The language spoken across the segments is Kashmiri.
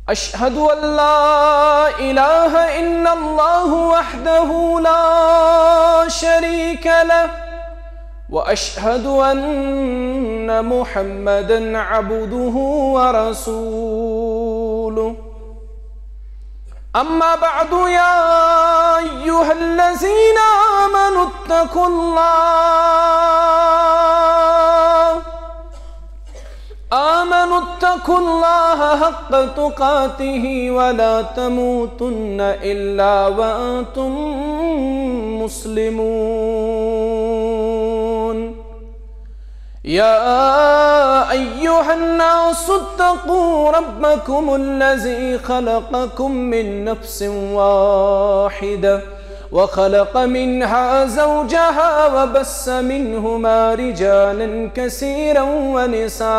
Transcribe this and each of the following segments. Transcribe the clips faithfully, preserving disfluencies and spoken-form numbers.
أشهد أن لا إله إلا الله وحده لا شريك له، وأشهد أن محمدا عبده ورسوله. أما بعد، يا أيها الذين آمنوا اتقوا الله، آمنوا اتقوا الله حق تقاته ولا تموتن إلا وأنتم مسلمون. يا أيها الناس اتقوا ربكم الذي خلقكم من نفس واحدة وخلق منها زوجها وبث منهما رجالا كثيرا ونساء،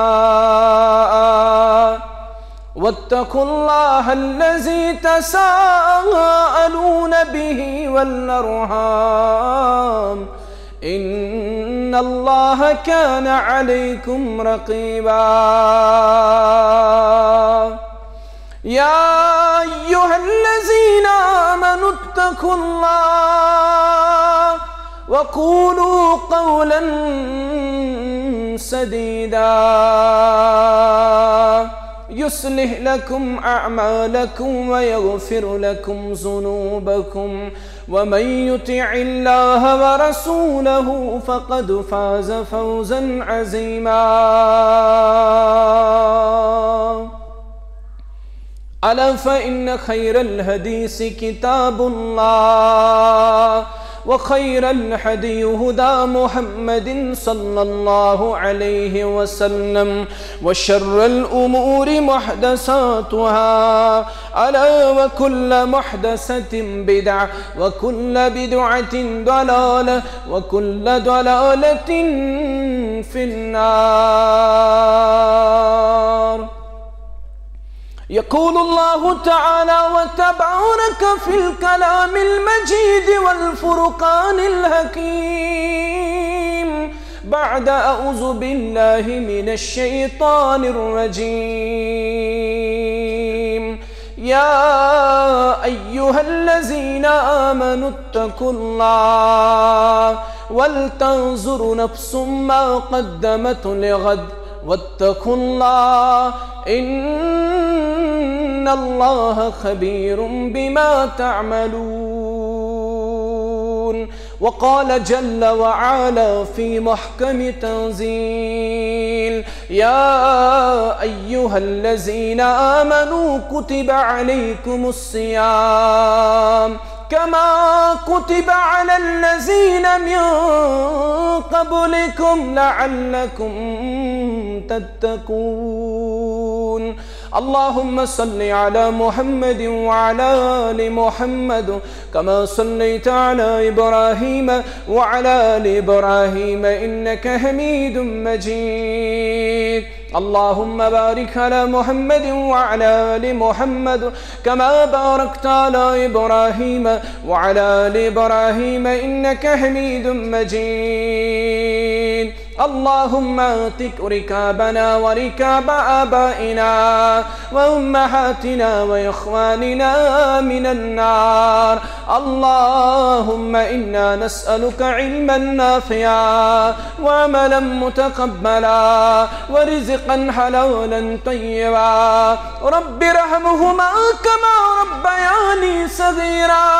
واتقوا الله الذي تساءلون به والأرحام، إن الله كان عليكم رقيبا. يا أيها الذين آمنوا اتقوا الله وقولوا قولا سديدا يصلح لكم أعمالكم ويغفر لكم ذنوبكم، ومن يطع الله ورسوله فقد فاز فوزا عظيما. ألا فإن خير الحديث كتاب الله، وخير الهدي هدى محمد صلى الله عليه وسلم، وشر الأمور محدثاتها، ألا وكل محدثة بدعة، وكل بدعة ضلالة، وكل ضلالة في النار. يقول الله تعالى وتبارك في الكلام المجيد والفرقان الحكيم بعد أعوذ بالله من الشيطان الرجيم. يا أيها الذين آمنوا اتقوا الله ولتنظر نفس ما قدمت لغد، واتقوا الله، إن الله خبير بما تعملون. وقال جل وعلا في محكم تنزيل: يا أيها الذين آمنوا كتب عليكم الصيام كما كتب على الذين من قبلكم لعلكم تتقون. اللهم صل على محمد وعلى آل محمد كما صليت على إبراهيم وعلى آل إبراهيم إنك حميد مجيد. اللهم بارك على محمد وعلى آل محمد كما باركت على إبراهيم وعلى آل إبراهيم إنك حميد مجيد. اللهم اعتق رقابنا ورقاب آبائنا وأمهاتنا وإخواننا من النار. اللهم إنا نسألك علما نافعا وعملا متقبلا ورزقا حلالا طيبا. رب ارحمهما كما ربياني صغيرا.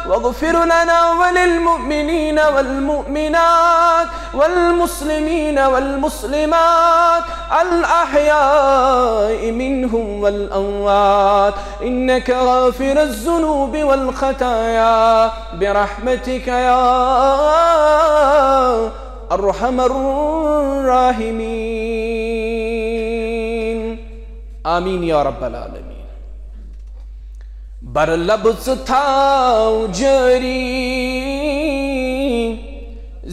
واغفر لنا وللمؤمنين والمؤمنات والمسلمين والمسلمات الأحياء منهم والأموات، إنك غافر الذنوب والخطايا برحمتك يا أرحم الراحمين. آمين يا رب العالمين. بر لب ژٕ تھاو جٲری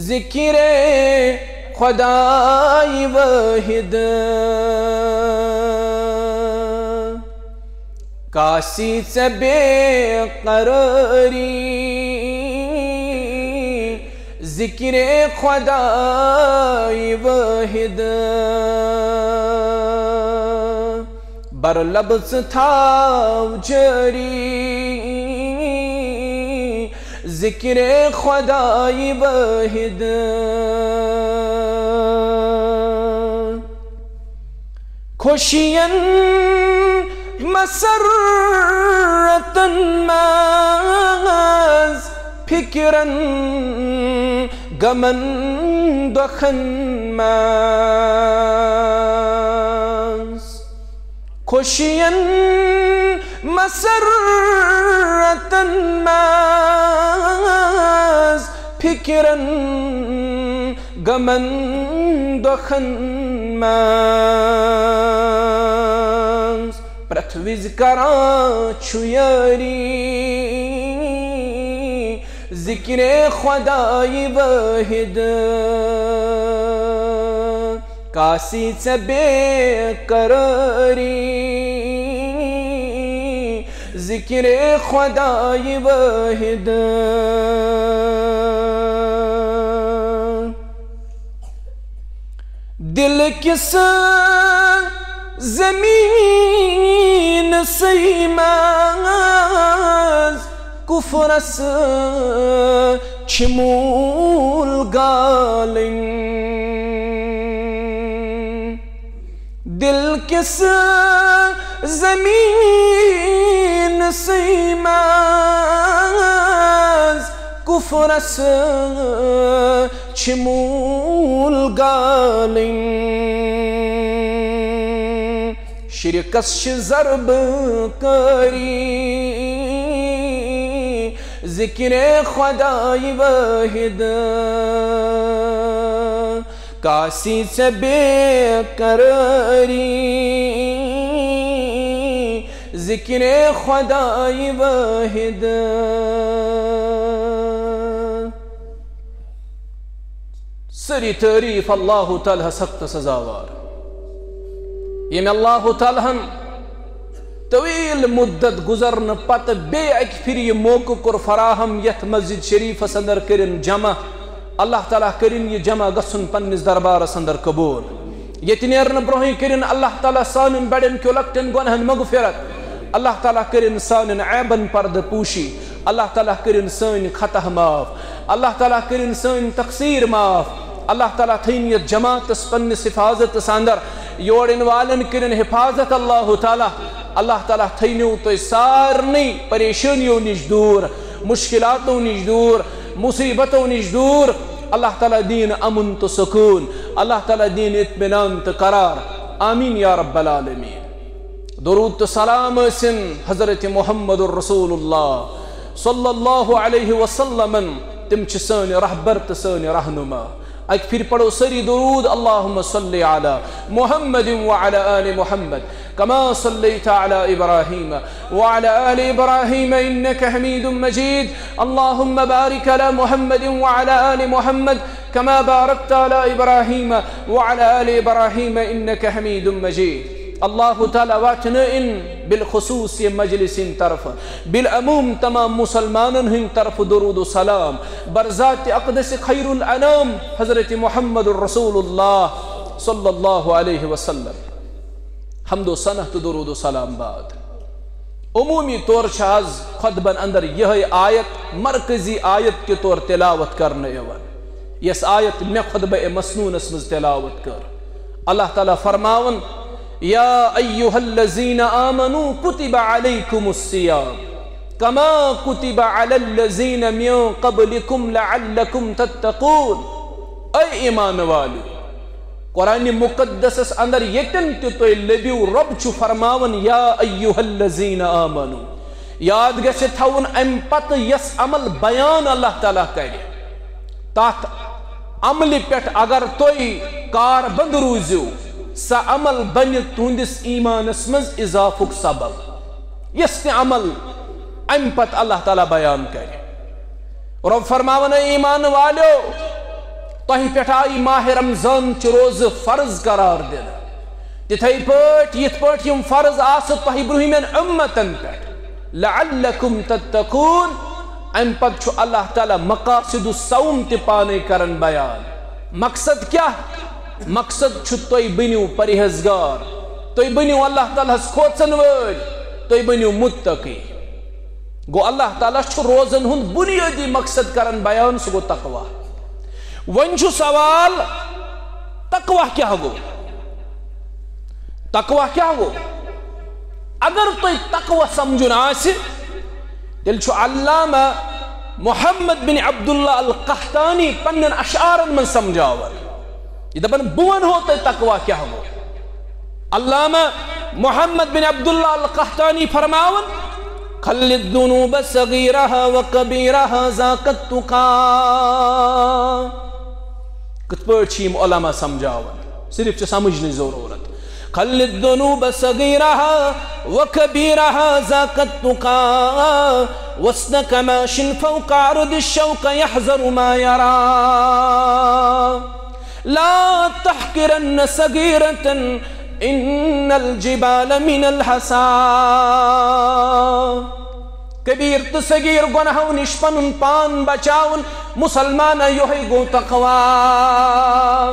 ذِکرِ خۄداے وٲحِد۔ کاسی ژےٚ بے قرٲری ذِکرِ خۄداے وٲحِد۔ بر لب ژٕ تھاو جٲری ذکرِ خۄدایہِ وٲحِد۔ خوشین مسرتن منٛز، فکرن غمن دۄکھن منٛز۔ خوشین مسرتن منٛز، فکرن غمن دۄکھن منٛز، پرٛٮ۪تھ وِزِ کران چھُ یٲری ذکرِ خۄدایہِ وٲحِد۔ کاسی ژےٚ بے قرٲری ذکرِ خۄدایہِ وٲحِد۔ دِل کِس زٔمیٖنسٕے منٛز کُفرس چھِ موٗل گالٕنۍ۔ دِل کِس زٔمیٖنسٕے منٛز کُفرس چھِ موٗل گالٕنۍ۔ شرکس چھِ ضربہٕ کٲری ذکرِ خۄدایہِ وٲحِد۔ کاسی ژےٚ بے قرٲری ذکرِ خۄدایہِ وٲحِد۔ سٲری تعریٖف اللہ تعالیٰ ہس حق تہٕ سزاوار، ییٚمۍ اللہ تعالیٰ ہن طویل مدت گزرنہٕ پتہٕ بیٚیہِ اکہِ پھِرِ یہِ موقعہٕ کوٚر فراہم یتھ مسجد شریفس اندر کٔرِن جمع۔ اللہ تعالیٰ کٔرِن یہِ جمع گژھُن پننِس دربارس اندر قبول۔ ییٚتہِ نیرنہٕ برونٛہٕے کٔرِن اللہ تعالیٰ سانٮ۪ن بڑٮ۪ن کیو لۄکٹٮ۪ن گۄنہن مغفرت۔ اللہ تعالیٰ کٔرِن سانٮ۪ن عیبن پردٕ پوشی۔ اللہ تعالیٰ کٔرِن سٲنۍ خطا معاف۔ اللہ تعالیٰ کٔرِن سٲنۍ تقصیر معاف۔ اللہ تعالیٰ تھٲیِن یتھ جماعتس پننِس حفاظتس اندر۔ یور یِن والٮ۪ن کٔرِن حفاظت اللہ تعالیٰ۔ اللہ تعالیٰ تھٲینو تُہۍ سارنٕے پریشٲنیو نِش دوٗر، مشکلاتو نِش دوٗر، مصیبتو نِش دوٗر۔ اللہ تعالیٰ دِیِن امن تہٕ سکوٗن۔ اللہ تعالیٰ دِیِن اطمینان تہٕ قرار۔ آمین یا رب العالمین۔ درود تہٕ سلام ٲسِن حضرت محمد رسول اللہ صلی اللہ علیہ وسلمن۔ تِم چھِ سٲنۍ رہبر تہٕ سٲنۍ رہنما۔ اکہِ پھِرِ پرو سٲری درود، اللہم صل علی محمد وعلی آل محمد کما صلیت علی ابراہیم وعلی آل ابراہیم انک حمید مجید۔ اللہم بارک علی محمد وعلی آل محمد کما بارکت علی ابراہیم وعلی آل ابراہیم انک حمید مجید۔ اللہ تعالیٰ واتنٲیِن بالخصوص یہِ مجلس ہٕنٛدِ طرفہٕ، بالعموم تمام مسلمانن ہٕنٛدِ طرفہٕ درود و سلام بر ذات اقدس خیر الانام حضرت محمد رسول اللہ صلی اللہ علیہ وسلم۔ حمد و ثنا تہٕ درود و سلام بعد، عمومی طور چھِ از خطبن اندر یِہے آیت مرکزی آیت کے طور تلاوت کرنہٕ یِوان، یۄس آیت مےٚ خطبہ مسنونس منٛز تلاوت کٔر۔ اللہ تعالیٰ فرماوان، یا ایھا الذین آمنوا کتب علیکم الصیام کما کتب علی الذین من قبلکم لعلکم تتقون۔ اے ایمان والو، قرآن مقدسس اندر ییٚتٮ۪ن تہِ تُہۍ لٔبِو، رب چھُ فرماوان، یا ایھا الذین آمنو۔ یاد گژھِ تھاوُن، امہِ پتہٕ یس عمل بیان اللہ تعالیٰ کرِ، تتھ عملہِ پٮ۪ٹھ اگر تُہۍ کاربند روٗزِو، سہ عمل بنہِ تُہنٛدِس ایمانس منٛز اضافُک سبب۔ یس تہِ عمل امہِ پتہٕ اللہ تعالیٰ بیان کرِ۔ رب فرماوان، اے ایمان والیو، تۄہہِ پٮ۪ٹھ آیہِ ماہ رمضان چہِ روزٕ فرض قرار دِنہٕ، تِتھے پٲٹھۍ یِتھ پٲٹھۍ یِم فرض آسہٕ تۄہہِ برٛونٛہمٮ۪ن اُمتن پٮ۪ٹھ، لعلکم تتقون، امہِ پتہٕ چھُ اللہ تعالیٰ مقاصد الصوم تہِ پانے کران بیان۔ مقصد کیٛاہ؟ مقصد چھُ تُہۍ بٔنِو پرہیزگار، تُہۍ بٔنِو اللہ تعالیٰ ہَس کھوژن وٲلۍ، تُہۍ بٔنِو مُتقی۔ گوٚو، اللہ تعالیٰ چھُ روزن ہُنٛد بُنیٲدی مقصد کران بیان، سُہ گوٚو تقویٰ۔ وۄنۍ چھُ سوال، تقویٰ کیٛاہ گوٚو؟ تقویٰ کیٛاہ گوٚو؟ اگر تۄہہِ تقویٰ سمجھُن آسہِ، تیٚلہِ چھُ علامہ محمد بن عبداللہ القحطانی پننٮ۪ن اشعارن منٛز سمجھاوان۔ یہِ دپان، بہٕ ونہو تۄہہِ تقویٰ کیٛاہ گوٚو۔ علامہ محمد بن عبداللہ القحطانی فرماوان، خل الذنوب صغيرها وكبيرها ذاك التقى۔ کِتھ پٲٹھۍ چھِ یِم علماء سمجھاوان؟ صرف چھِ سمجھنٕچ ضروٗرت۔ خل الذنوب صغيرها وكبيرها ذاك التقى، واسلك ماش فوق عرض الشوك يحذر ما يرى۔ لا تحقرن صغيرة إن الجبال من الحصى۔ کبیر تہٕ صغیر گۄناہو نِش پنُن پان بچاوُن، مسلمانہ، یِہوٚے گوٚو تقویٰ۔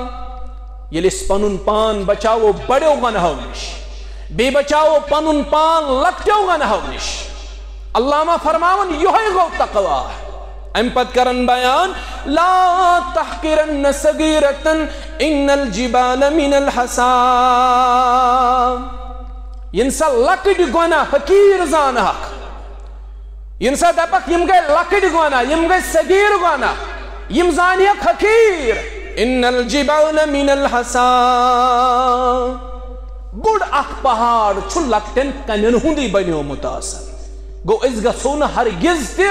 ییٚلہِ أسۍ پنُن پان بچاوو بڑیو گۄناہو نِش، بیٚیہِ بچاوو پنُن پان لۄکٹیو گۄناہو نِش۔ علامہ فرماوان، یِہوٚے گوٚو تقویٰ۔ امہِ پتہٕ کرن بیان، لا تحقرن صغيرة إن الجبال من الحصى۔ یِن سا لۄکٕٹۍ گۄناہ حقیٖر زانہکھ، یِن سا دپکھ، یِم گٔے لۄکٕٹۍ گۄناہ، یِم گٔے صغیٖر گۄناہ، یِم زانہکھ حقیٖر۔ إن الجبال من الحصى۔ بوٚڑ اکھ پہاڑ چھُ لۄکٹٮ۪ن کنٮ۪ن ہُنٛدُے بنیومُت آسان۔ گوٚو، أسۍ گژھو نہٕ ہرگز تہِ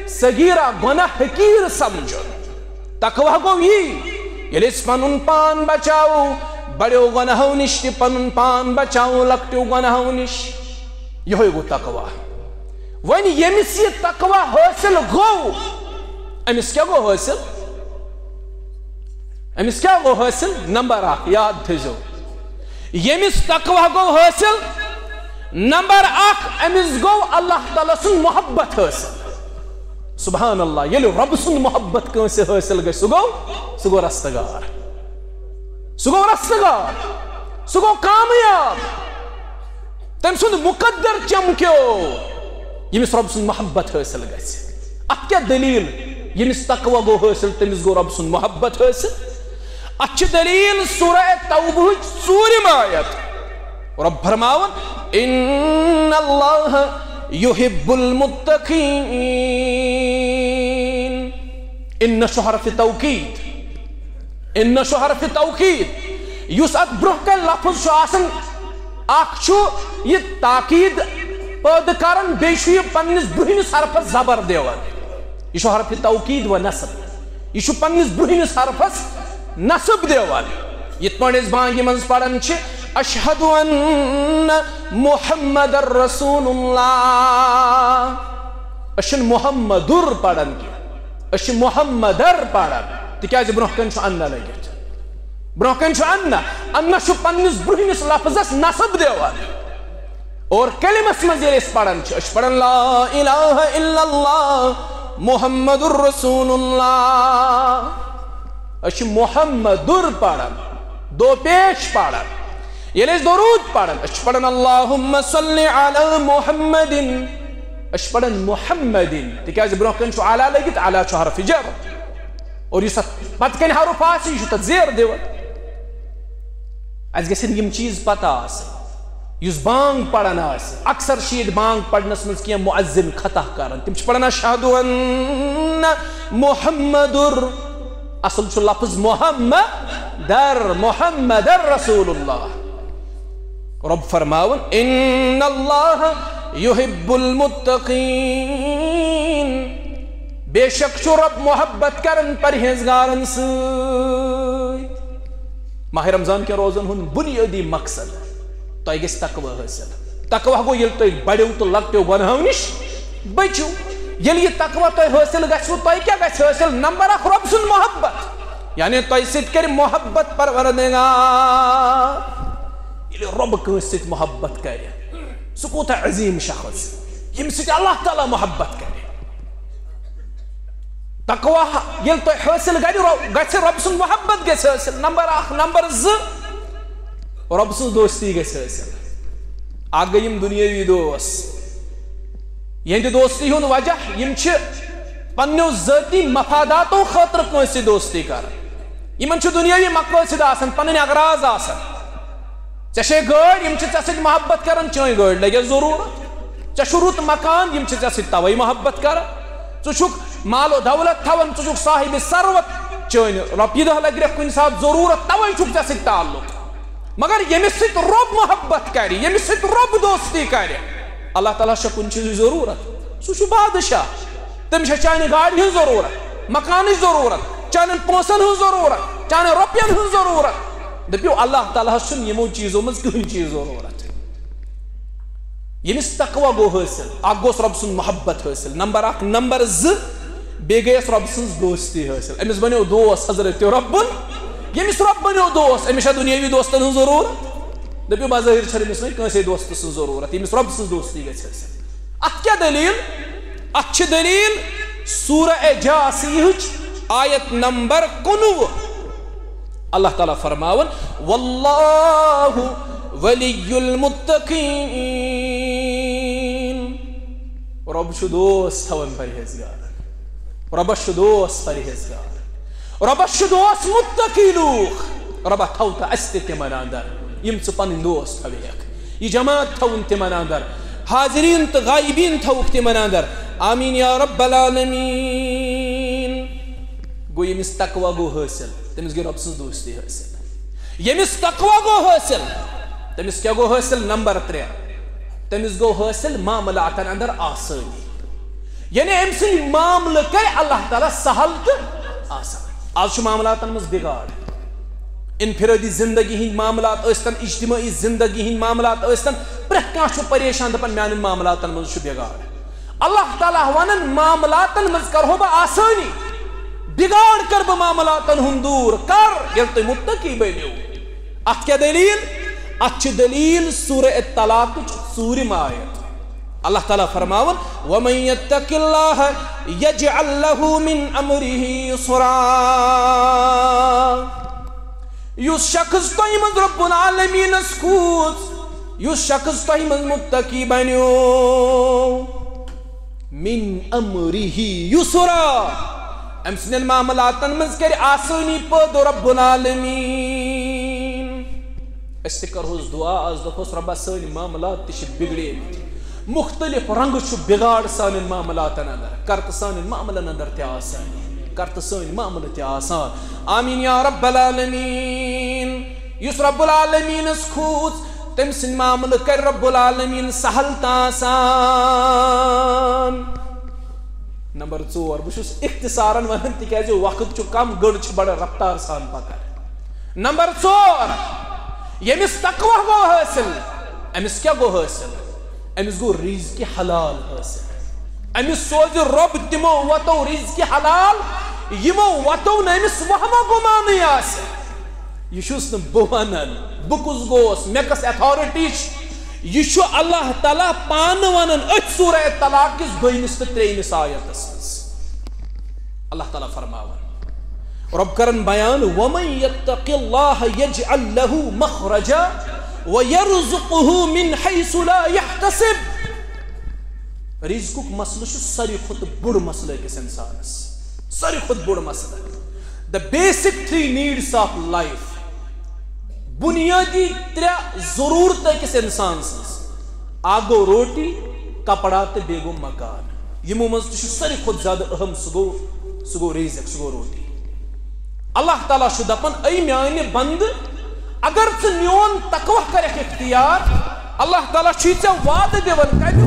صغیرہ گۄناہ حقیٖر سمجھُن۔ تقویٰ گوٚو یی، ییٚلہِ أسۍ پنُن پان بچاوو بڑیو گۄناہو نِش تہِ، پنُن پان بچاوو لۄکٹیو گۄناہو نِش۔ یِہوٚے گوٚو تقویٰ۔ وۄنۍ ییٚمِس یہِ تقویٰ حٲصِل گوٚو، أمِس کیٛاہ گوٚو حٲصِل؟ أمِس کیٛاہ گوٚو حٲصِل؟ نمبر اکھ، یاد تھٲیزیو، ییٚمِس تقویٰ گوٚو حٲصِل، نمبر اکھ، أمِس گوٚو اللہ تعالیٰ سُنٛد محبت حٲصِل۔ سبحان اللہ، ییٚلہِ رۄبہٕ سُنٛد محبت کٲنٛسہِ حٲصِل گژھِ، سُہ گوٚو، سُہ گوٚو رستگار۔ سُہ گوٚو رستگار۔ سُہ گوٚو کامیاب۔ تٔمۍ سُنٛد مُقدر چمکیو، ییٚمِس رۄب سُنٛد محبت حٲصِل گژھِ۔ اَتھ کیٛاہ دٔلیٖل؟ ییٚمِس تقویٰ گوٚو حٲصِل، تٔمِس گوٚو رۄب سُنٛد محبت حٲصِل۔ اَتھ چھِ دٔلیٖل سورہ توبہٕچ ژوٗرِم آیت۔ رۄب فرماوان، ان اللہ یحب المتقین۔ ان چھُ حرف توکید۔ ان چھُ حرف توکید۔ یُس اتھ برونٛہہ کنہِ لفظ چھُ آسان، اکھ چھُ یہِ تاکید پٲدٕ کران، بیٚیہِ چھُ یہِ پننِس برٛونٛہمِس حرفس زبر دِوان۔ یہِ چھُ حرف توکید و نصب۔ یہِ چھُ پننِس برٛونٛہمِس حرفس نصب دِوان۔ یِتھ پٲٹھۍ أسۍ بانگہِ منٛز پران چھِ، اشہد ان محمد رسول اللہ۔ أسۍ چھِنہٕ محمدُر پران کینٛہہ، أسۍ چھِ محمدر پران، تِکیازِ برونٛہہ کنہِ چھُ ان لٔگِتھ۔ برونٛہہ کنہِ چھُ ان، ان چھُ پننِس برٛونٛہمِس لفظس نصب دِوان۔ اور کلمس منٛز ییٚلہِ أسۍ پران چھِ، أسۍ چھِ پران لا الہ الا اللہ محمد رسول اللہ۔ أسۍ چھِ محمدُر پران، دو پیش پران۔ ییٚلہِ أسۍ درود پران، أسۍ چھِ پران اللہم صل علی محمد۔ أسۍ چھِ پران محمد، تِکیازِ برونٛہہ کنہِ چھُ علی لٔگِتھ، علی چھُ حرف جر۔ اور یُس اتھ پتہٕ کنہِ حرف آسہِ، یہِ چھُ تتھ زیر دِوان۔ اسہِ گژھن یِم چیٖز پتہ آسٕنۍ۔ یُس بانگ پران آسہِ، اکثر چھِ ییٚتہِ بانگ پرنس منٛز کینٛہہ مؤذن خطا کران، تِم چھِ پران اشہد ان محمدُر، اصل چھُ لفظ محمدر، محمدر رسول اللہ۔ رۄب فرماوان، ان اللہ یحب المتقین، بے شک چھُ رۄب محبت کران پرہیزگارن سۭتۍ۔ ماہ رمضان کٮ۪ن روزن ہُنٛد بُنیٲدی مقصد، تۄہہِ گژھِ تقویٰ حٲصِل۔ تقویٰ گوٚو، ییٚلہِ تُہۍ بڑیو تہٕ لۄکٹیو گۄناہو نِش بٔچِو۔ ییٚلہِ یہِ تقویٰ تۄہہِ حٲصِل گژھِوٕ، تۄہہِ کیٛاہ گژھِ حٲصِل؟ نمبر اکھ، رۄب سُنٛد محبت۔ یعنی تۄہہِ سۭتۍ کرِ محبت پروردگار۔ ییٚلہِ رۄب کٲنٛسہِ سۭتۍ محبت کرِ، سُہ کوٗتاہ عظیٖم شخص، ییٚمہِ سۭتۍ اللہ تعالیٰ محبت کرِ۔ تقویٰ ییٚلہِ تۄہہِ حٲصِل گژھِ، رو-، گژھِ، رۄب سُنٛد محبت گژھِ حٲصِل، نمبر اکھ۔ نمبر زٕ، رۄب سٕنٛز دوستی گژھِ حٲصِل۔ اکھ گٔے یِم دُنیٲوی دوس، یِہنٛدِ دوستی ہُنٛد وجہ، یِم چھِ پننیو ذٲتی مفاداتو خٲطرٕ کٲنٛسہِ سۭتۍ دوستی کران۔ یِمن چھِ دُنیٲوی مقٲصد آسان، پنٕنۍ اغراض آسان۔ ژےٚ چھے گٲڑۍ، یِم چھِ ژےٚ سۭتۍ محبت کران، چٲنۍ گٲڑۍ لگٮ۪س ضروٗرت۔ ژےٚ چھُ رُت مکان، یِم چھِ ژےٚ سۭتۍ توے محبت کران۔ ژٕ چھُکھ مال و دولت تھاوان، ژٕ چھُکھ صاحب ثروت، چٲنۍ رۄپیہِ دہ لگہِ کُنہِ ساتہٕ ضروٗرت، توے چھُکھ ژےٚ سۭتۍ تعلق۔ مگر ییٚمِس سۭتۍ رۄب محبت کرِ، ییٚمِس سۭتۍ رۄب دوستی کرِ، اللہ تعالیٰ چھےٚ کُنہِ چیٖزٕچ ضروٗرت۔ سُہ چھُ بادشاہ، تٔمِس چھےٚ چانہِ گاڑِ ہٕنٛز ضروٗرت، مکانٕچ ضروٗرت، چانٮ۪ن پونٛسن ہٕنٛز ضروٗرت، چانٮ۪ن رۄپین ہٕنٛز ضروٗرت۔ دٔپِو، اللہ تعالیٰ ہس چھُنہٕ یِمو چیٖزو منٛز کٕہٕنۍ چیٖز ضروٗرت۔ ییٚمِس تقوی گوٚو حٲصِل، اکھ گوٚوس رۄب سُنٛد محبت حٲصِل، نمبر اکھ۔ نمبر زٕ، بیٚیہِ گٔیَس رۄب سٕنٛز دوستی حٲصِل۔ أمِس بنیو دوس حضرت رۄبُن۔ ییٚمِس رۄب بنیو دوس، أمِس چھا دُنیٲوی دوستن ہٕنٛز ضروٗرت؟ دٔپِو، بظٲہِر چھَنہٕ أمِس وۄنۍ کٲنٛسے دوستہٕ سٕنٛز ضروٗرت، ییٚمِس رۄب سٕنٛز دوستی گژھِ حٲصِل۔ اَتھ کیٛاہ دٔلیٖل؟ اَتھ چھِ دٔلیٖل سورہ جاثیہٕچ آیت نمبر کُنوُہ۔ اللہ تعالیٰ فرماوان، "واللہ ولی المتقین"۔ رۄب چھُ دوست تھاوان پرہیزگار۔ رۄبس چھُ دوست پرہیزگار۔ رۄبس چھُ دوست متقی لوٗکھ۔ رۄبا، تھاو تہٕ اسہِ تہِ تِمن اندر، یِم ژٕ پنٕنۍ دوست تھاوہکھ۔ یہِ جماعت تھاوُن تِمن اندر۔ حاضرین تہٕ غائبین تھاوُکھ تِمن اندر۔ آمین یا رب العالمین۔ گوٚو، ییٚمِس تقوی گوٚو حٲصِل، تٔمِس گٔے رۄب سٕنٛز دوستی حٲصِل۔ ییٚمِس تقوی گوٚو حٲصِل، تٔمِس کیٛاہ گوٚو حٲصِل؟ نمبر ترٛےٚ، تٔمِس گوٚو حٲصِل معاملاتن اندر آسٲنی۔ یعنی، أمۍ سٕنٛدۍ معاملہٕ کٔرۍ اللہ تعالیٰ سہل تہٕ آسان۔ آز چھُ معاملاتن منٛز بِگاڑ۔ انفرٲدی زندگی ہٕنٛدۍ معاملات ٲسۍتن، اجتمٲعی زندگی ہٕنٛدۍ معاملات ٲسۍتن، پرٛٮ۪تھ کانٛہہ چھُ پریشان، دپان، "میانٮ۪ن معاملاتن منٛز چھُ بِگاڑ۔" اللہ تعالیٰ ونان، "معاملاتن منٛز کرہو بہٕ آسٲنی، بِگاڑ کرٕ بہٕ معاملاتن ہُنٛد دوٗر۔" کر؟ ییٚلہِ تُہۍ متقی بٔنِو۔ اتھ کیٛاہ دٔلیٖل؟ اتھ چھِ دٔلیٖل سورہ طلاقٕچ ژوٗرِم آیت۔ اللہ تعالیٰ فرماوان، "ومن یتق اللہ یجعل لہ من امرہ یسرا۔" یُس شخص تۄہہِ منٛز رب العالمینس کھوٗژ، یُس شخص تۄہہِ منٛز متقی بنیو، من امرہ یسرا، أمۍ سٕنٛدٮ۪ن معاملاتن منٛز کرِ آسٲنی پٲدٕ رب العالمین۔ أسۍ تہِ کرہوس دعا، از دپہوس، "رۄبا، سٲنۍ معاملات تہِ چھِ بگڑیمٕتۍ، مختلف رنگہٕ چھُ بگاڑ سانٮ۪ن معاملاتن اندر، کر تہٕ سانٮ۪ن معاملن اندر تہِ آسٲنی، کر تہٕ سٲنۍ معاملہٕ تہِ آسان۔" آمین یا رب العالمین۔ یُس رب العالمینس کھوٗژ، تٔمۍ سٕنٛدۍ معاملہٕ کرِ رب العالمین سہل تہٕ آسان۔ نمبر ژور، بہٕ چھُس اختصارن ونان، تِکیازِ وقت چھُ کم، گٔر چھِ بڑٕ رفتار سان پکان۔ نمبر ژور، ییٚمِس تقوی گوٚو حٲصِل، أمِس کیٛاہ گوٚو حٲصِل؟ أمِس گوٚو رزق حلال حٲصِل۔ أمِس سوزِ رۄب تِمو وتو رزق حلال، یِمو وتو نہٕ أمِس وہمہ گُمانٕے آسہِ۔ یہِ چھُس نہٕ بہٕ ونان، بہٕ کُس گوس، مےٚ کۄس authority چھِ؟ یہِ چھُ اللہ تعالیٰ پانہٕ ونان أتھۍ سورہ طلاق کِس دوٚیمِس تہٕ ترٛیٚیمِس آیتس منٛز۔ اللہ تعالیٰ فرماوان، رۄب کرن بیان، "ومن یتق اللہ یجعل لہ مخرجا ویرزقہ من حیث لا یحتسب۔" رزقُک مسلہٕ چھُ ساروی کھۄتہٕ بوٚڑ مسلہٕ أکِس انسانس، ساروی کھۄتہٕ بوٚڑ مسلہٕ۔ The basic three needs of life، بنیٲدی ترٛےٚ ضروٗرتہٕ أکِس انسان سٕنٛز۔ اکھ گوٚو روٹی، کپڑا تہٕ بیٚیہِ گوٚو مکان۔ یِمو منٛز تہِ چھُ ساروی کھۄتہٕ زیادٕ اہم، سُہ گوٚو، سُہ گوٚو رزق، سُہ گوٚو روٹی۔ اللہ تعالیٰ چھُ دپان، "اے میانہِ بندٕ، اگر ژٕ میون تقوی کرکھ اختیار، اللہ تعالیٰ چھُے ژےٚ وعدٕ دِوان۔" کتہِ؟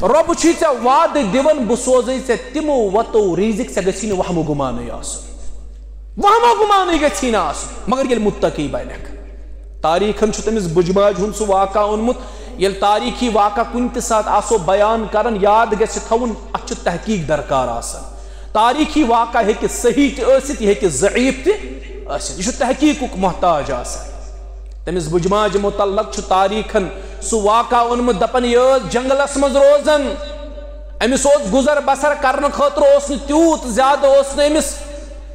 رۄب چھُے ژےٚ وعدٕ دِوان، "بہٕ سوزے ژےٚ تِمو وتو رزق، ژےٚ گژھی نہٕ وہمہٕ گُمانٕے آسُن۔" وہمہ گُمانٕے گژھی نہٕ آسُن، مگر ییٚلہِ متقی بنکھ۔ تاریخن چھُ تٔمِس بُجہِ ماجہِ ہُنٛد سُہ واقعہ اوٚنمُت، ییٚلہِ تاریخی واقعہ کُنہِ تہِ ساتہٕ آسو بیان کران، یاد گژھِ تھاوُن، اتھ چھُ تحقیق درکار آسان۔ تاریخی واقعہ ہیٚکہِ صحیح تہِ ٲسِتھ، یہِ ہیٚکہِ ضعیف تہِ ٲسِتھ، یہِ چھُ تحقیقُک محتاج آسان۔ تٔمِس بُجہِ ماجہِ متعلق چھُ تاریخن سُہ واقعہ اوٚنمُت، دپان، یہِ ٲس جنگلس منٛز روزان، أمِس اوس گُزر بسر کرنہٕ خٲطرٕ اوس نہٕ تیوٗت زیادٕ، اوس نہٕ أمِس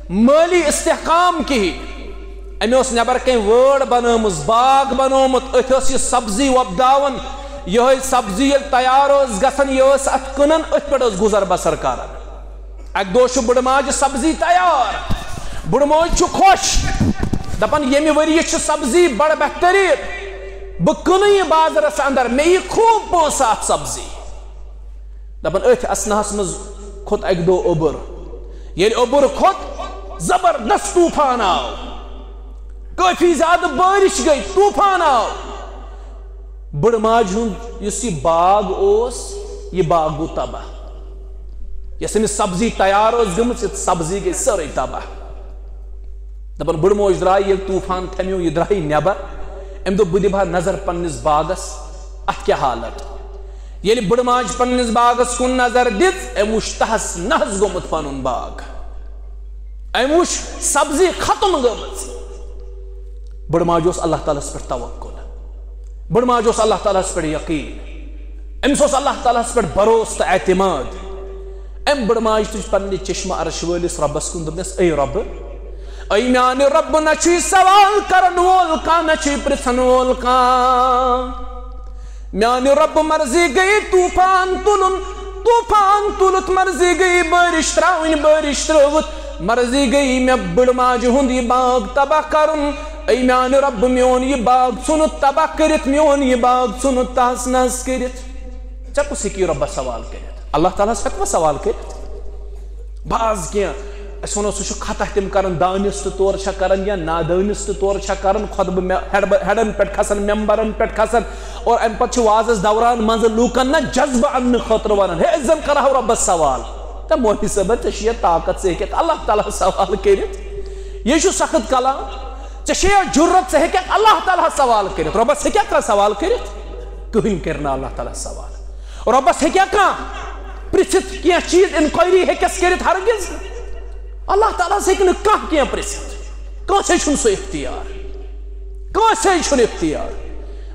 مٲلی استحکام کِہیٖنۍ۔ أمۍ اوس نٮ۪بر کَنۍ وٲر بنٲومٕژ، باغ بنوومُت، أتھۍ ٲس یہِ سبزی وۄپداوان۔ یِہوٚے سبزی ییٚلہِ تیار ٲس گژھان، یہِ ٲس اَتھ کٕنان، أتھۍ پٮ۪ٹھ ٲس گُزر بسر کران۔ اَکہِ دۄہ چھُ بٕڑٕ ماجہِ سبزی تیار، بٕڑٕ موج چھُ خۄش، دَپان، "ییٚمہِ ؤریہِ چھِ سبزی بڑٕ بہتریٖن، بہٕ کٕنہٕ یہِ بازرس اندر، مےٚ یی خوٗب پونٛسہٕ اَتھ سبزی۔" دَپان، أتھۍ اثناہس منٛز کھوٚت اَکہِ دۄہ اوٚبُر۔ ییٚلہِ اوٚبُر کھوٚت، زبردست طوٗفان آو، کٲفی زیادٕ بٲرِش گٔے، طوٗفان آو۔ بٕڑٕ ماجہِ ہُنٛد یُس یہِ باغ اوس، یہِ باغ گوٚو تباہ۔ یۄس أمِس سبزی تیار ٲس گٔمٕژ، یہِ سبزی گٔے سٲرٕے تباہ۔ دَپان، بٕڑٕ موج درٛاے، ییٚلہِ طوٗفان تھمیو، یہِ درٛایہِ نٮ۪بر۔ أمۍ دوٚپ، "بہٕ دِمہٕ ہا نظر پننِس باغس، اَتھ کیٛاہ حالت؟" ییٚلہِ بٕڑٕ ماجہِ پننِس باغس کُن نظر دِژ، أمۍ وُچھ تہس نہس گوٚمُت پنُن باغ۔ أمۍ وُچھ سبزی ختم گٔمٕژ۔ بٕڑٕ ماجہِ اوس اللہ تعالیٰ ہس پٮ۪ٹھ توکل۔ بٕڑٕ ماجہِ اوس اللہ تعالیٰ ہس پٮ۪ٹھ یقیٖن۔ أمِس اوس اللہ تعالیٰ ہس پٮ۪ٹھ بھروسہٕ تہٕ اعتماد۔ أمۍ بٕڑٕ ماجہِ تُج پننہِ چشمہٕ عرش وٲلِس رۄبس کُن، دوٚپنس، "اے رۄبہٕ، اے میانہِ رۄبہٕ، نہ چھُے سوال کرن وول کانٛہہ، نہ چھُے پرژھن وول کانٛہہ۔ میانہِ رۄبہٕ، مرضی گٔیے طوٗفان تُلُن، طوٗفان تُلُتھ مرضی گٔیے بٲرِش ترٛاوٕنۍ، بٲرِش ترٛٲوٕتھ مرضی گٔیے مےٚ بٕڑٕ ماجہِ ہُنٛد یہِ باغ تباہ کرُن۔ اے میانہِ رۄبہٕ، میون یہِ باغ ژھُنُتھ تباہ کٔرِتھ، میون یہِ باغ ژھُنُتھ تہس نہس کٔرِتھ۔" ژےٚ کُس ہیٚکہِ یہِ رۄبس سوال کٔرِتھ؟ اللہ تعالیٰ ہس ہٮ۪کوا سوال کٔرِتھ؟ بعض کینٛہہ، أسۍ وَنو، سُہ چھُ خطا تِم کران، دٲنِستہٕ طور چھا کران یا نادٲنِستہٕ طور چھا کران، خطبہٕ مے-، ہیڈ-، ہیڈن پٮ۪ٹھ کھسان، ممبرن پٮ۪ٹھ کھسان، اور اَمہِ پتہٕ چھِ وازس دوران منٛزٕ لوٗکن نہ جذبہٕ اننہٕ خٲطرٕ ونان، "ہے، أسۍ زن کرہو رۄبس سوال۔" تہٕ مولوی صٲبہ، ژےٚ چھُ یہِ طاقت، ژٕ ہیٚککھ اللہ تعالیٰ ہس سوال کٔرِتھ؟ یہِ چھُ سخت کلام۔ ژےٚ چھےٚ یا جُرت، ژٕ ہیٚککھ اللہ تعالیٰ ہس سوال کٔرِتھ؟ رۄبس ہیٚکیٛاہ کانٛہہ سوال کٔرِتھ؟ کٕہٕنۍ کَرِ نہٕ اللہ تعالیٰ ہس سوال۔ رۄبس ہیٚکیٛاہ کانٛہہ پرٛژھِتھ کینٛہہ چیٖز، انکوائری ہیٚکٮ۪س کٔرِتھ؟ ہرگز نہٕ۔ اللہ تعالیٰ ہس ہیٚکہِ نہٕ کانٛہہ کینٛہہ پرٛژھِتھ۔ کٲنٛسے چھُنہٕ سُہ اختیار۔ کٲنٛسے چھُنہٕ اختیار۔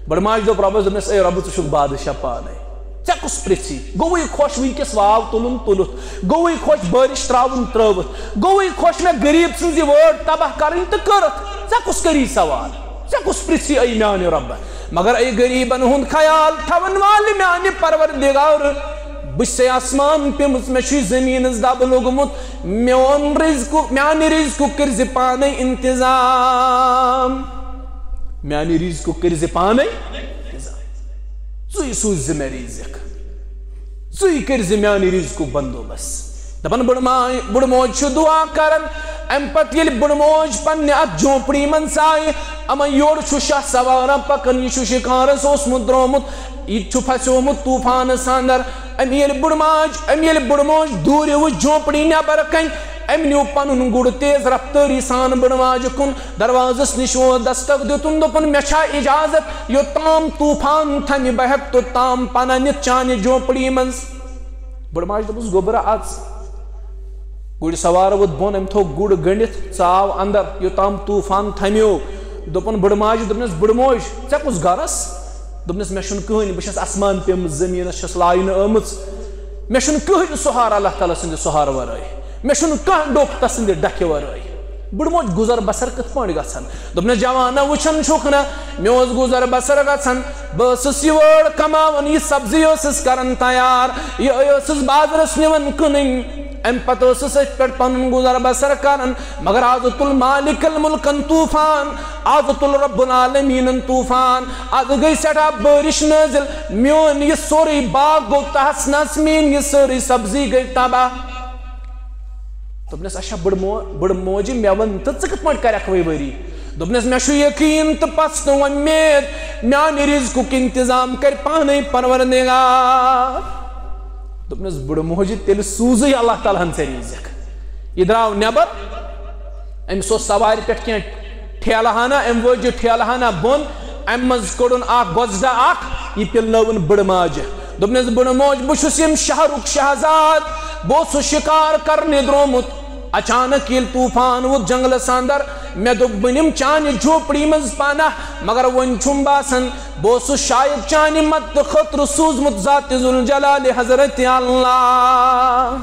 بڑٕ ماجہِ دوٚپ رۄبس، دوٚپنس، "اے رۄبہٕ، ژٕ چھُکھ بادشاہ پانے۔ ژےٚ کُس پرٛژھی؟" گوٚوٕے خۄش وٕنکیٚس واو تُلُن تُلُتھ، گوٚوٕے خۄش بٲرِش ترٛاوُن ترٛٲوٕتھ، گوٚوٕے خۄش مےٚ غریٖب سٕنٛز یہِ وٲر تباہ کرٕنۍ تہٕ کٔرٕتھ۔ ژےٚ کُس کری سوال؟ ژےٚ کُس پرٛژھی، اے میانہِ رۄبہٕ؟ مگر اے غریٖبن ہُنٛد خیال تھاون والہِ میانہِ پروردگار، بہٕ چھسے آسمان پیمٕژ، مےٚ چھُے زٔمیٖنس دب لوٚگمُت، میون رزقُک، میانہِ رزقُک کٔرۍ زِ پانے انتظام۔ میانہِ رزقُک کٔرۍ زِ پانے انتظام۔ ژٕے سوٗزِ مےٚ رزق، ژٕے کٔرۍ زِ میانہِ رزقُک بندوبست۔ دپان بٕڑٕ ماے، بٕڑٕ موج چھِ دعا کران۔ امہِ پتہٕ ییٚلہِ بٕڑٕ موج پننہِ اتھ جھونپڑی منٛز آیہِ، اما یورٕ چھُ شاہ سوارا پکان، یہِ چھُ شکارس اوسمُت درٛامُت، یہِ تہِ چھُ پھسیومُت طوفانس اندر۔ أمۍ ییٚلہِ بٕڑٕ ماج، أمۍ ییٚلہِ بٕڑٕ موج دوٗرِ وٕچھ جھونپڑی نٮ۪بر کنۍ، أمۍ نیوٗ پنُن گُر تیز رفتٲری سان بٕڑٕ ماجہِ کُن۔ دروازس نِش ووت، دستک دیُتُن، دوٚپُن، "مےٚ چھا اجازت؟ یوٚتام طوفان تھمہِ، بہٕ ہٮ۪کہٕ توٚتام پناہ نِتھ چانہِ جھونپڑی منٛز؟" بٕڑٕ ماجہِ دوٚپُس، "گوٚبرا، اژ۔" گُرۍ سوار ووٚتھ بۄن، أمۍ تھوٚو گُر گٔنڈِتھ، ژاو اندر، یوٚتام طوفان تھمیو۔ دوٚپُن بٕڑٕ ماجہِ، دوٚپنس، "بٕڑٕ موج، ژےٚ کُس غرض؟" دوٚپنس، "مےٚ چھُنہٕ کٕہٕنۍ، بہٕ چھَس آسمان پیمٕژ، زٔمیٖنس چھَس لاینہٕ آمٕژ۔ مےٚ چھُنہٕ کٕہٕنۍ سہارٕ اللہ تعالیٰ سٕنٛدِ سہارٕ ورٲے۔ مےٚ چھُنہٕ کانٛہہ ڈوٚپھ تَس سٕنٛدِ ڈَکھِ ورٲے۔" بٕڑٕ موج گُزر بسر کِتھ پٲٹھۍ گژھن؟ دوٚپنس، "جوانا، وٕچھان چھُکھ نہ، مےٚ اوس گُزر بسر گژھان۔ بہٕ ٲسٕس یہِ وٲر کماوان، یہِ سبزی ٲسٕس کران تیار، یہِ ٲسٕس بازرس نِوان کٕنٕنۍ۔ امہِ پتہٕ ٲسٕس أتھۍ پٮ۪ٹھ پنُن گُزر بسر کران۔ مگر آز تُل مالک الملکن طوفان، آز تُل رب العالمیٖنن طوفان، آز گٔے سٮ۪ٹھاہ بٲرِش نٲزِل، میون یہِ سورُے باغ گوٚو تہس نہس، میٲنۍ یہِ سٲرٕے سبزی گٔے تباہ۔" دوٚپنس، "اچھا بٕڑ مو-، بٕڑ موجہِ، مےٚ وَن تہٕ، ژٕ کِتھ پٲٹھۍ کَرَکھ وۄنۍ ؤری؟" دوٚپنس، "مےٚ چھُ یقیٖن تہٕ پَژھ تہٕ وۄمید، میانہِ رِزقُک انتظام کَرِ پانے پروردگار۔" دوٚپنس، "بٕڑٕ موجہِ، تیٚلہِ سوٗزٕے اللہ تعالیٰ ہن ژےٚ رِزق۔" یہِ درٛاو نٮ۪بر، أمِس اوس سوارِ پٮ۪ٹھ کینٛہہ ٹھیلہٕ ہنا، أمۍ وٲج یہِ ٹھیلہٕ ہنا بۄن، اَمہِ منٛز کوٚڑُن اکھ گۄزڈا اکھ، یہِ پِلنٲوٕن بٕڑٕ ماجہِ۔ دوٚپنس، "بٕڑٕ موج، بہٕ چھُس ییٚمہِ شہرُک شہزاد، بہٕ اوسُس شِکار کرنہِ درٛامُت۔ اچانک ییٚلہِ طوفان ووٚتھ جنگلس اندر، مےٚ دوٚپ، بہٕ نِمہٕ چانہِ جھوپڑی منٛز پناہ، مگر وۄنۍ چھُم باسان، بہٕ اوسُس شاید چانہِ مدتہٕ خٲطرٕ سوٗزمُت ذات ذوالجلال حضرت اللہ۔"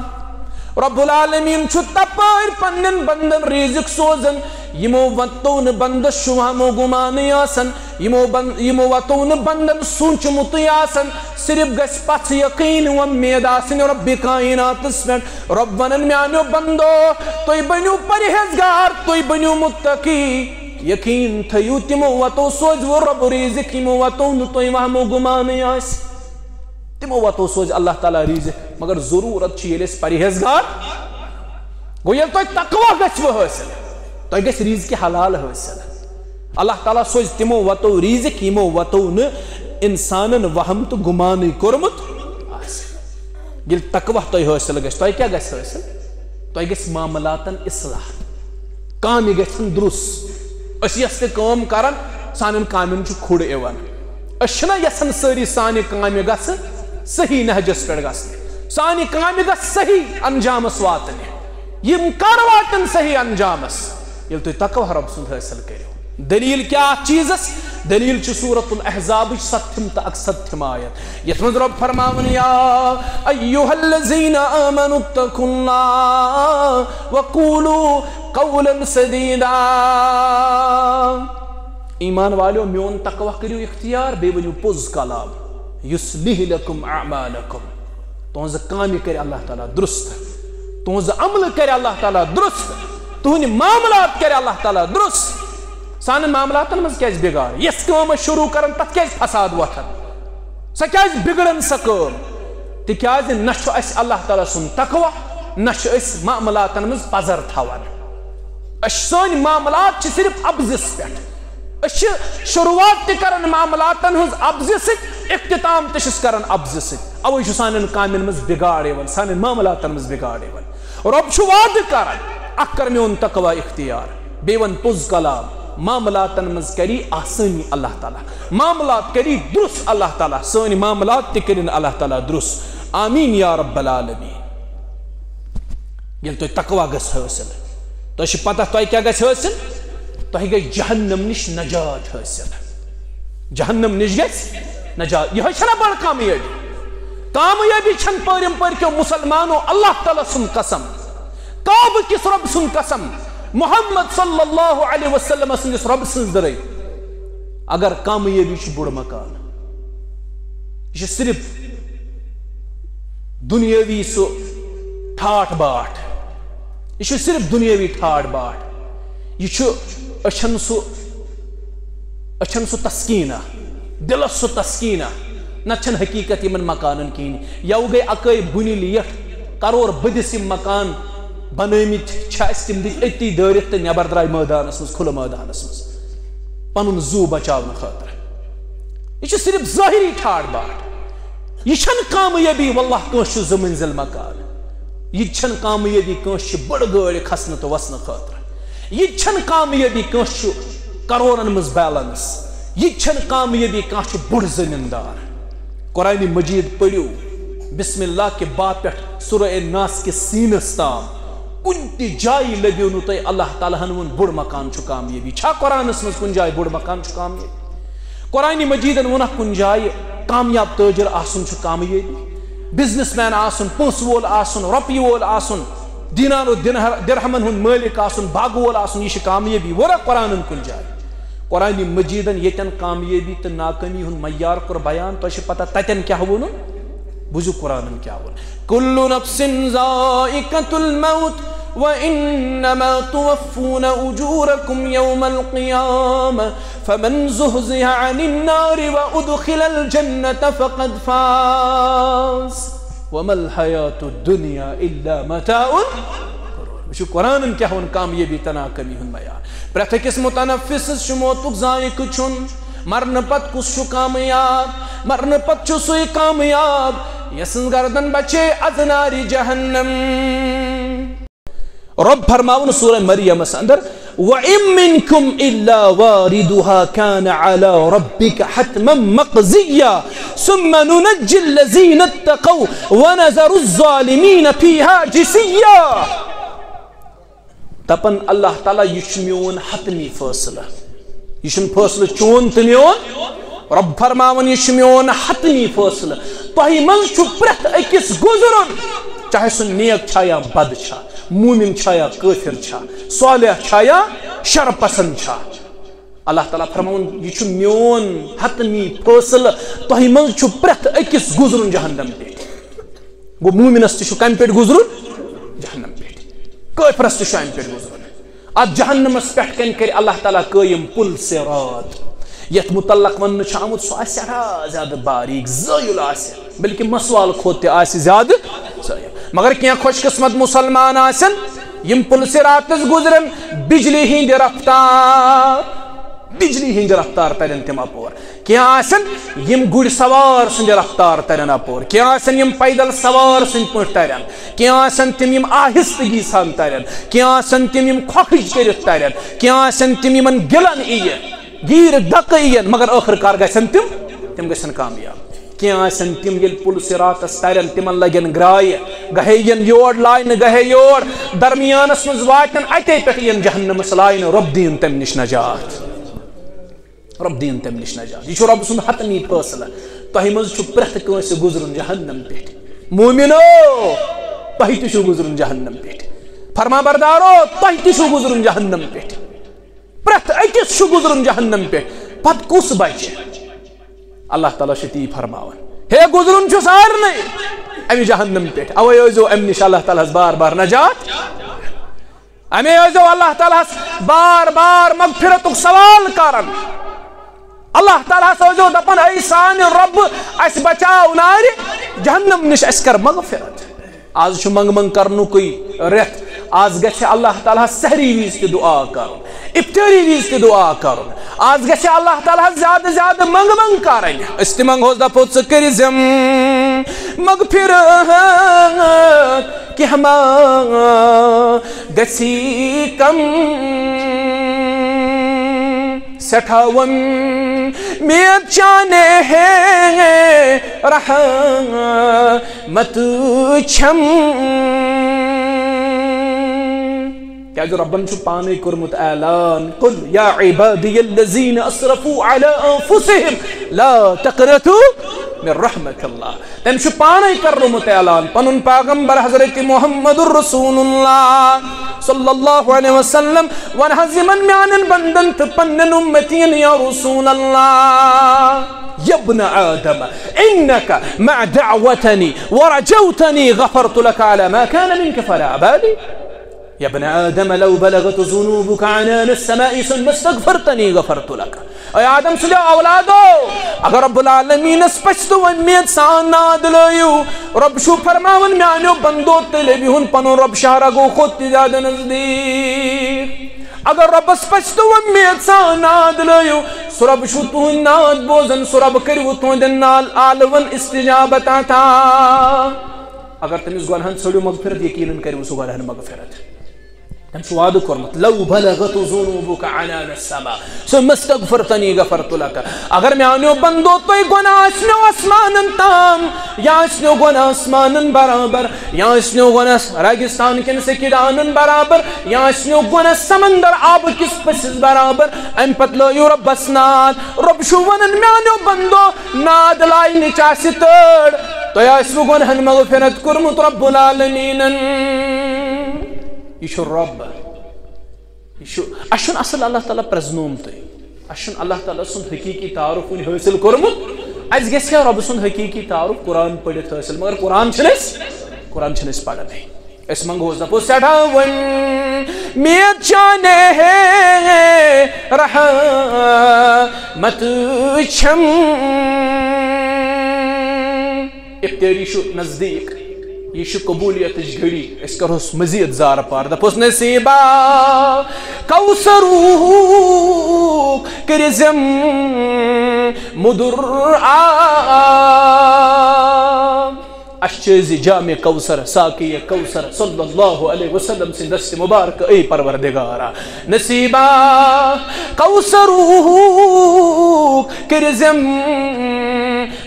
رب العالمین چھُ تپٲرۍ پننٮ۪ن بندن رزق سوزان، یِمو وتو نہٕ بندس شوہمو گمانٕے آسان، یِمو بن-، یِمو وتو نہٕ بندن سوٗنٛچمُتٕے آسان۔ صرف گژھِ پژھ یقین و امید آسٕنۍ رب کائناتس پٮ۪ٹھ۔ رب ونان، میانیو بندو، تُہۍ بٔنِو پرہیزگار، تُہۍ بٔنِو متقی۔ یقین تھٲیِو، تِمو وتو سوزِ وۄنۍ رب رزق، یِمو وتو نہٕ تۄہہِ وہمو گمانٕے آسہِ۔ تِمو وتو سوزِ اللہ تعالیٰ رزق، مگر ضرورت چھِ ییٚلہِ أسۍ پرہیزگار گوٚو، ییٚلہِ تۄہہِ تقویٰ گژھِوٕ حٲصِل، تۄہہِ گژھِ رزق حلال حٲصِل۔ اللہ تعالیٰ سوزِ تِمو وتو رزق، یِمو وتو نہٕ انسانن وہم تہٕ گمانٕے کوٚرمُت آسہِ۔ ییٚلہِ تقویٰ تۄہہِ حٲصِل گژھِ، تۄہہِ کیٛاہ گژھِ حٲصِل؟ تۄہہِ گژھِ معاملاتن اصلاح، کامہِ گژھن درست۔ أسۍ یۄس تہِ کٲم کران، سانٮ۪ن کامٮ۪ن چھُ کھُڑ یِوان۔ أسۍ چھِنہ یژھان سٲری سانہِ کامہِ گژھٕ صحیح نہجس پٮ۪ٹھ گژھنہِ، سانہِ کامہِ گژھِ صحیح انجامس واتنہِ۔ یِم کر واتن صحیح انجامس؟ ییٚلہِ تُہۍ تقویٰ رب سُنٛد حٲصِل کٔرِو۔ دلیل کیٛاہ اتھ چیٖزس؟ دلیل چھِ سورۃ الاحزابٕچ ستھِم تہٕ اکستھِم آیت، یتھ منٛز رب فرماوان، یا ایھا الذین آمنوا اتقوا اللہ وقولوا قولا سدیدا۔ ایمان والیو، میون تقویٰ کٔرِو اختیار، بیٚیہِ ؤنِو پوٚز کلام۔ یصلح لکم اعمالکم، تُہنٛزٕ کامہِ کرِ اللہ تعالیٰ درست، تُہنٛزٕ عملہٕ کرِ اللہ تعالیٰ درست، تُہنٛدِ معاملات کرِ اللہ تعالیٰ درست۔ سانٮ۪ن معاملاتن منٛز کیٛازِ بگاڑ؟ یۄس کٲم أسۍ شروع کران، تتھ کیٛازِ فساد وۄتھان؟ سۄ کیٛازِ بگڑان سۄ کٲم؟ تِکیٛازِ نہ چھُ اَسہِ اللہ تعالیٰ سُنٛد تقویٰ، نہ چھِ أسۍ معاملاتن منٛز پزر تھاوان۔ أسۍ، سٲنۍ معاملات چھِ صرف اَپزِس پٮ۪ٹھ۔ أسۍ چھِ شروعات تہِ کران معاملاتن ہٕنٛز اَپزِ سۭتۍ، اختتام تہِ چھِس کران اَپزِ سۭتۍ۔ اَوَے چھُ سانٮ۪ن کامٮ۪ن منٛز بگاڑ یِوان، سانٮ۪ن معاملاتن منٛز بگاڑ یِوان۔ رۄب چھُ وعدٕ کران، اکھ کر میون تقویٰ اختیار، بیٚیہِ وَن پوٚز کلام، معاملاتن منٛز کری آسٲنی اللہ تعالیٰ، معاملات کری درست اللہ تعالیٰ، سٲنۍ معاملات تہِ کٔرِن اللہ تعالیٰ درست۔ آمین یا رب العالمین۔ ییٚلہِ تۄہہِ تقویٰ گژھِ حٲصِل، تۄہہِ چھِ پتہ تۄہہِ کیٛاہ گژھِ حٲصِل؟ تۄہہِ گژھِ جہنم نِش نجات حٲصِل۔ جہنم نِش گژھِ نجات۔ یِہوٚے چھَنہ بٔڑ کامیٲبی؟ کامیٲبی چھَنہٕ پٲرِم پٔرۍ کیو مسلمانو، اللہ تعالیٰ سُنٛد قسم، کعبہٕ کِس رۄب سُنٛد قسم، محمد صلی اللہ علیہ وسلم سٕنٛدِس رۄب سٕنٛز دٕرے۔ اگر کامیٲبی چھُ بوٚڑ مکان، یہِ چھُ صرف دُنیٲوی سُہ ٹھاٹھ باٹھ۔ یہِ چھُ صرف دُنیٲوی ٹھاٹھ باٹھ۔ یہِ چھُ أچھن سُہ، أچھن سُہ تسکیٖنہ، دِلس سُہ تسکیٖنہ۔ نتہٕ چھَنہٕ حقیٖقت یِمن مکانن کِہیٖنۍ۔ یَوٕ گٔے اَکٲے بُنہِ لیٹ، کرور بٔدِس یِم مکان بنٲومٕتۍ چھِ اَسہِ، تِم دِتۍ أتی دٲرِتھ تہٕ نٮ۪بر درٛاے مٲدانس منٛز، کھُلہٕ مٲدانس منٛز، پنُن زُو بچاونہٕ خٲطرٕ۔ یہِ چھُ صرف ظٲہری ٹھاٹھ باٹھ۔ یہِ چھَنہٕ کامیٲبی، واللہ، کٲنٛسہِ چھُ زٕ منزل مکان۔ یہِ تہِ چھَنہٕ کامیٲبی کٲنٛسہِ چھِ بٔڑ گٲڑۍ کھسنہٕ تہٕ وسنہٕ خٲطرٕ۔ یہِ تہِ چھَنہٕ کامیٲبی کٲنٛسہِ چھُ کرورن منٛز بیلنس۔ یہِ تہِ چھَنہٕ کامیٲبی کانٛہہ چھُ بوٚڑ زٔمیٖندار۔ قرآنِ مجیٖد پٔرِو، بسم اللہ کہِ با پٮ۪ٹھ سورہ الناس کِس سیٖنس تام۔ کُنہِ تہِ جایہِ لٔبِو نہٕ تۄہہِ اللہ تعالیٰ ہن ووٚن بوٚڑ مکان چھُ کامیٲبی۔ چھا قرآنس منٛز کُنہِ جایہِ بوٚڑ مکان چھُ کامیٲبی؟ قرآنِ مجیٖدن ووٚنکھ کُنہِ جایہِ کامیاب تٲجر آسُن چھُ کامیٲبی، بزنس مین آسُن، پونٛسہٕ وول آسُن، رۄپیہِ وول آسُن، دینار و دینہر-، درہمن ہُنٛد مٲلِک آسُن، باغہٕ وول آسُن، یہِ چھِ کامیٲبی۔ ووٚنکھ قرآنن کُنہِ جایہِ؟ قرآنِ مجیٖدن ییٚتٮ۪ن کامیٲبی تہٕ ناکٲمی ہُنٛد معیار کوٚر بیان، تۄہہِ چھِ پتہ تتٮ۪ن کیٛاہ ووٚنُن؟ بوٗزِو قرآنن کیٛاہ ووٚن۔ کل نفس ذائقة الموت وإنما توفون أجوركم يوم القيامة فمن زحزح عن النار وأدخل الجنة فقد فاز وما الحياة الدنيا إلا متاع الغرور۔ وٕچھِو قرآنن کیٛاہ ووٚن کامیٲبی تہٕ ناکٲمی ہُنٛد معیار۔ پرٛٮ۪تھ أکِس متنفسس چھُ موتُک ذائقہٕ کھیوٚن۔ مرنہٕ پتہٕ کُس چھُ کامیاب؟ مرنہٕ پتہٕ چھُ سُے کامیاب، یسٕنٛز گردن بچے از نارِ جہنم۔ رۄب فرماوُن سورہ مریمس اندر، وَإِن مِّنكُمْ إِلَّا وَارِدُهَا كَانَ عَلَى رَبِّكَ حَتْمًا مَّقْضِيًّا ثُمَّ نُنَجِّي الَّذِينَ اتَّقَوْا وَنَذَرُ الظَّالِمِينَ فِيهَا جِثِيًّا۔ دپان اللہ تعالیٰ، یہِ چھُ میون حتمی فٲصلہٕ۔ یہِ چھُنہٕ فٲصلہٕ چون تہٕ میون۔ رۄب فرماوان، یہِ چھُ میون حتمی فٲصلہٕ۔ تۄہہِ منٛز چھُ پرٛٮ۪تھ أکِس گُزرُن۔ چاہے سُہ نیک چھا یا بد چھا، مومن چھا یا کٲفر چھا، صالح چھا یا شر پسند چھا۔ اللہ تعالیٰ فرماوان، یہِ چھُ میون حتمی فٲصلہٕ، تۄہہِ منٛز چھُ پرٛٮ۪تھ أکِس گُزرُن جہنم پٮ۪ٹھ۔ گوٚو، مومنس تہِ چھُ کمہِ پٮ۪ٹھ گُزرُن؟ جہنم پٮ۪ٹھ۔ کٲفرس تہِ چھُ امہِ پٮ۪ٹھ گُزرُن۔ اتھ جہنمس پٮ۪ٹھ کنہِ کرِ اللہ تعالیٰ قٲیِم پُل صراط، یتھ متعلق وننہٕ چھُ آمُت، سُہ آسہِ سٮ۪ٹھاہ زیادٕ باریک، زٲیُل آسہِ، بلکہِ مسوال کھۄتہٕ تہِ آسہِ زیادٕ زٲیُل۔ مگر کینٛہہ خوش قسمت مسلمان آسن، یم پُل صراطس گُزرن بجلی ہٕنٛدِ رفتار، بجلی ہٕنٛدِ رفتار ترن تِم اپور۔ کینٛہہ آسن یم گُرۍ سوار سٕنٛدِ رفتار ترن اپور، کینٛہہ آسن یم پیدل سوار سٕنٛدۍ پٲٹھۍ ترن، کینٛہہ آسن تِم یم آہستگی سان ترن، کینٛہہ آسن تِم یم کھۄکھٕج کٔرِتھ ترن، کینٛہہ آسن تِم یمن گِلن ییہِ، گیٖرِ دکہٕ یِین، مگر ٲخٕر کار گژھن تِم، تِم گژھن کامیاب۔ کینٛہہ آسن تِم ییٚلہِ پُل صراطس ترن، تِمن لگن گرایہِ، گہے یِن یور لاینہٕ، گہے یور، درمیانس منٛز واتن، اتے پٮ۪ٹھ یِن جہنمس لاینہٕ، رۄب دِیِن تمہِ نِش نجات۔ رۄب دِیِن تمہِ نِش نجات۔ یہِ چھُ رۄب سُنٛد حتمی فٲصلہٕ۔ تۄہہِ منٛز چھُ پرٛٮ۪تھ کٲنٛسہِ گُزرُن جہنم پٮ۪ٹھ۔ مومنو، تۄہہِ تہِ چھُ گُزرُن جہنم پٮ۪ٹھ۔ فرما بردارو، تۄہہِ تہِ چھُ گُزرُن جہنم پٮ۪ٹھ۔ پرٛٮ۪تھ أکِس چھُ گُزرُن جہنم پٮ۪ٹھ۔ پتہٕ کُس بچہِ؟ اللہ تعالیٰ چھُ تی فرماوان۔ ہے، گُزرُن چھُ سارنٕے امہِ جہنم پٮ۪ٹھ۔ اوے ٲسۍزیو امہِ نِش اللہ تعالیٰ ہس بار بار نجات۔ امی ٲسۍزیو اللہ تعالیٰ ہس بار بار مغفرتُک سوال کران۔ اللہ تعالیٰ ہس ٲسۍزیو دپان، اے سانہِ رۄب، اسہِ بچاو نارِ جہنم نِش، اسہِ کر مغفرت۔ آز چھُ منگ منگ کرنُکُے رٮ۪تھ۔ آز گژھِ اللہ تعالیٰ ہس سحری وِزِ تہِ دعا کرُن، افطٲری وِزِ تہِ دعا کرُن۔ آز گژھِ اللہ تعالیٰ ہس زیادٕ زیادٕ منگ منگ کرٕنۍ۔ أسۍ تہِ منگہوس، دپو، ژٕ کٔرۍ زٮ۪م مغفرت، کینٛہہ ما گژھی کم۔ سٮ۪ٹھاہ وۄمید چانے ہے رحمت چھم۔ کیازِ رۄبن چھُ پانے کوٚرمُت اعلان، قل یا عبادی الذین اسرفوا علی انفسہم لا تقنطوا من رحمت اللہ۔ تٔمۍ چھُ پانے کرنومُت اعلان، پنُن پیغمبر حضرت محمد رسول اللہ صلی اللہ علیہ وسلم، ون حظ یِمن میانٮ۪ن بندن تہٕ پننٮ۪ن امتین، یا رسول اللہ، یا ابن آدم، انک ما دعوتنی ورجوتنی غفرت لک علی ما کان منک فلا ابالی۔ یا ابن آدم لو بلغت ذنوبک عنان السماء ثم استغفرتنی غفرت لک۔ اے آدم سٕنٛدیو اولادو، اگر رب العالمینس پٔژھۍ تہٕ وۄمید سان ناد لٲیِو، رب چھُ فرماوان، میانیو بندو، تیٚلہِ بِہُن پنُن رب شاہ رگو کھۄتہٕ تہِ زیادٕ نزدیٖک۔ اگر ربس پٔژھۍ تہٕ وۄمید سان ناد لٲیِو، سُہ رب چھُ تُہُنٛد ناد بوزان، سُہ رب کٔرِوٕ تُہنٛدٮ۪ن نال آلون استجابت عطا۔ اگر تٔمِس گۄنہن ژھٲنٛڈِو مغفرت، یقیناً کٔرِوٕ سُہ گۄنہن مغفرت۔ تٔمۍ چھُ وعدٕ کوٚرمُت، لو بلغت ذنوبک عنان السماء ثم استغفرتنی غفرت لک۔ اگر میانیو بندو، تۄہہِ گۄناہ آسنو آسمانن تام، یا آسنو گۄناہ آسمانن برابر، یا آسنو گۄناہ ریگستان کٮ۪ن سکیٖدانن برابر، یا آسنو گۄناہ سمندر آبہٕ کِس پٔژھِس برابر، امہِ پتہٕ لٲیِو رۄبس ناد۔ رۄب چھُ ونان، میانیو بندو، ناد لاینٕچ آسہِ تٲڑ، تۄہہِ آسِوٕ گۄنہن مغفرت کوٚرمُت رب العالمینن۔ یہِ چھُ رۄب۔ یہِ چھُ، اَسہِ چھُنہٕ اصل اللہ تعالیٰ پرزنومتُے۔ اَسہِ چھُنہٕ اللہ تعالیٰ سُنٛد حقیٖقی تعارُف وُنہِ حٲصِل کوٚرمُت۔ اَسہِ گژھِ ہا رۄبہٕ سُنٛد حقیٖقی تعارُف قرآن پٔرِتھ حٲصِل، مگر قرآن چھُنہٕ اَسہِ، قرآن چھُنہٕ اَسہِ پرنٕے۔ أسۍ منٛگہوس، دَپو، سٮ۪ٹھاہ وۄمید چانے ہے رحمت چھم۔ افطٲری چھُ نزدیٖک، یہِ چھُ قبولیتٕچ گھڑی۔ أسۍ کرہوس مزید زارٕ پار، دپوس، نصیبا کوثرُک کٔرِزٮ۪م مُدُر آب۔ اَسہِ چٲزِ جامِ کوثر، ساقی کوثر صلی اللہ علیہ وسلم سٕنٛدِ دستِ مبارکہٕ، اے پروردگارا۔ نصیبا کوثرُک کٔرِزٮ۪م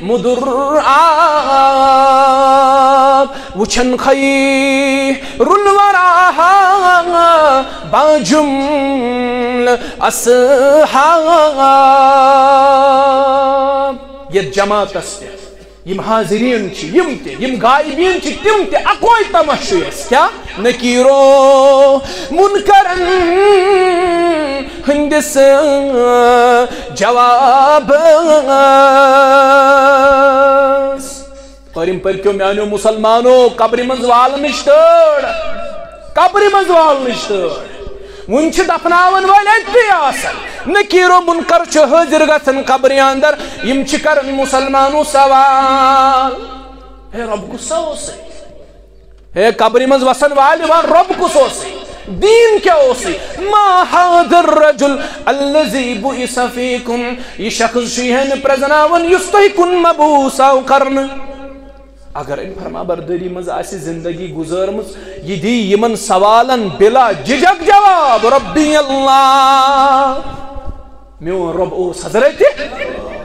مُدُر آب۔ وٕچھن خیرُ الورا باجُملہٕ اصحاب۔ یتھ جماعتس پٮ۪ٹھ یِم حاضریٖن چھِ، یِم تہِ، یِم غائبیٖن چھِ، تِم تہِ اَکوے تماشہٕ چھُ اَسہِ۔ کیٛاہ؟ نکیرو منکرن ہٕنٛدِس جوابس۔ پٔرِم پٔرۍکیو میٛانیو مُسلمانو، قبرِ منٛز والنٕچ تٲڑ، قبرِ منٛز والنٕچ تٲڑ۔ وُنہِ چھِ دفناون وٲلۍ اَتہِ تہِ آسان۔ نکیرو منکر چھُ حٲضِر گژھان قبرِ اندر۔ یِم چھِ کران مُسلمانو سوال، ہے، رۄب کُس سا اوسُے؟ ہے، قبرِ منٛز وسن والہِ وَن، رۄب کُس اوسُے؟ دیٖن کیٛاہ اوسُے؟ ما هذا الرجل الذي بعث فيكم؟ یہِ شخص چھُ یِہے نہٕ پرٛزناوان یُس تۄہہِ کُن مبعوث آو کرنہٕ۔ اگر أمۍ فرما بردٲری منٛز آسہِ زندگی گُزٲرمٕژ، یہِ دی یِمن سوالن بلا جھجک جواب، ربی اللہ، میون رۄب اوس حضرت،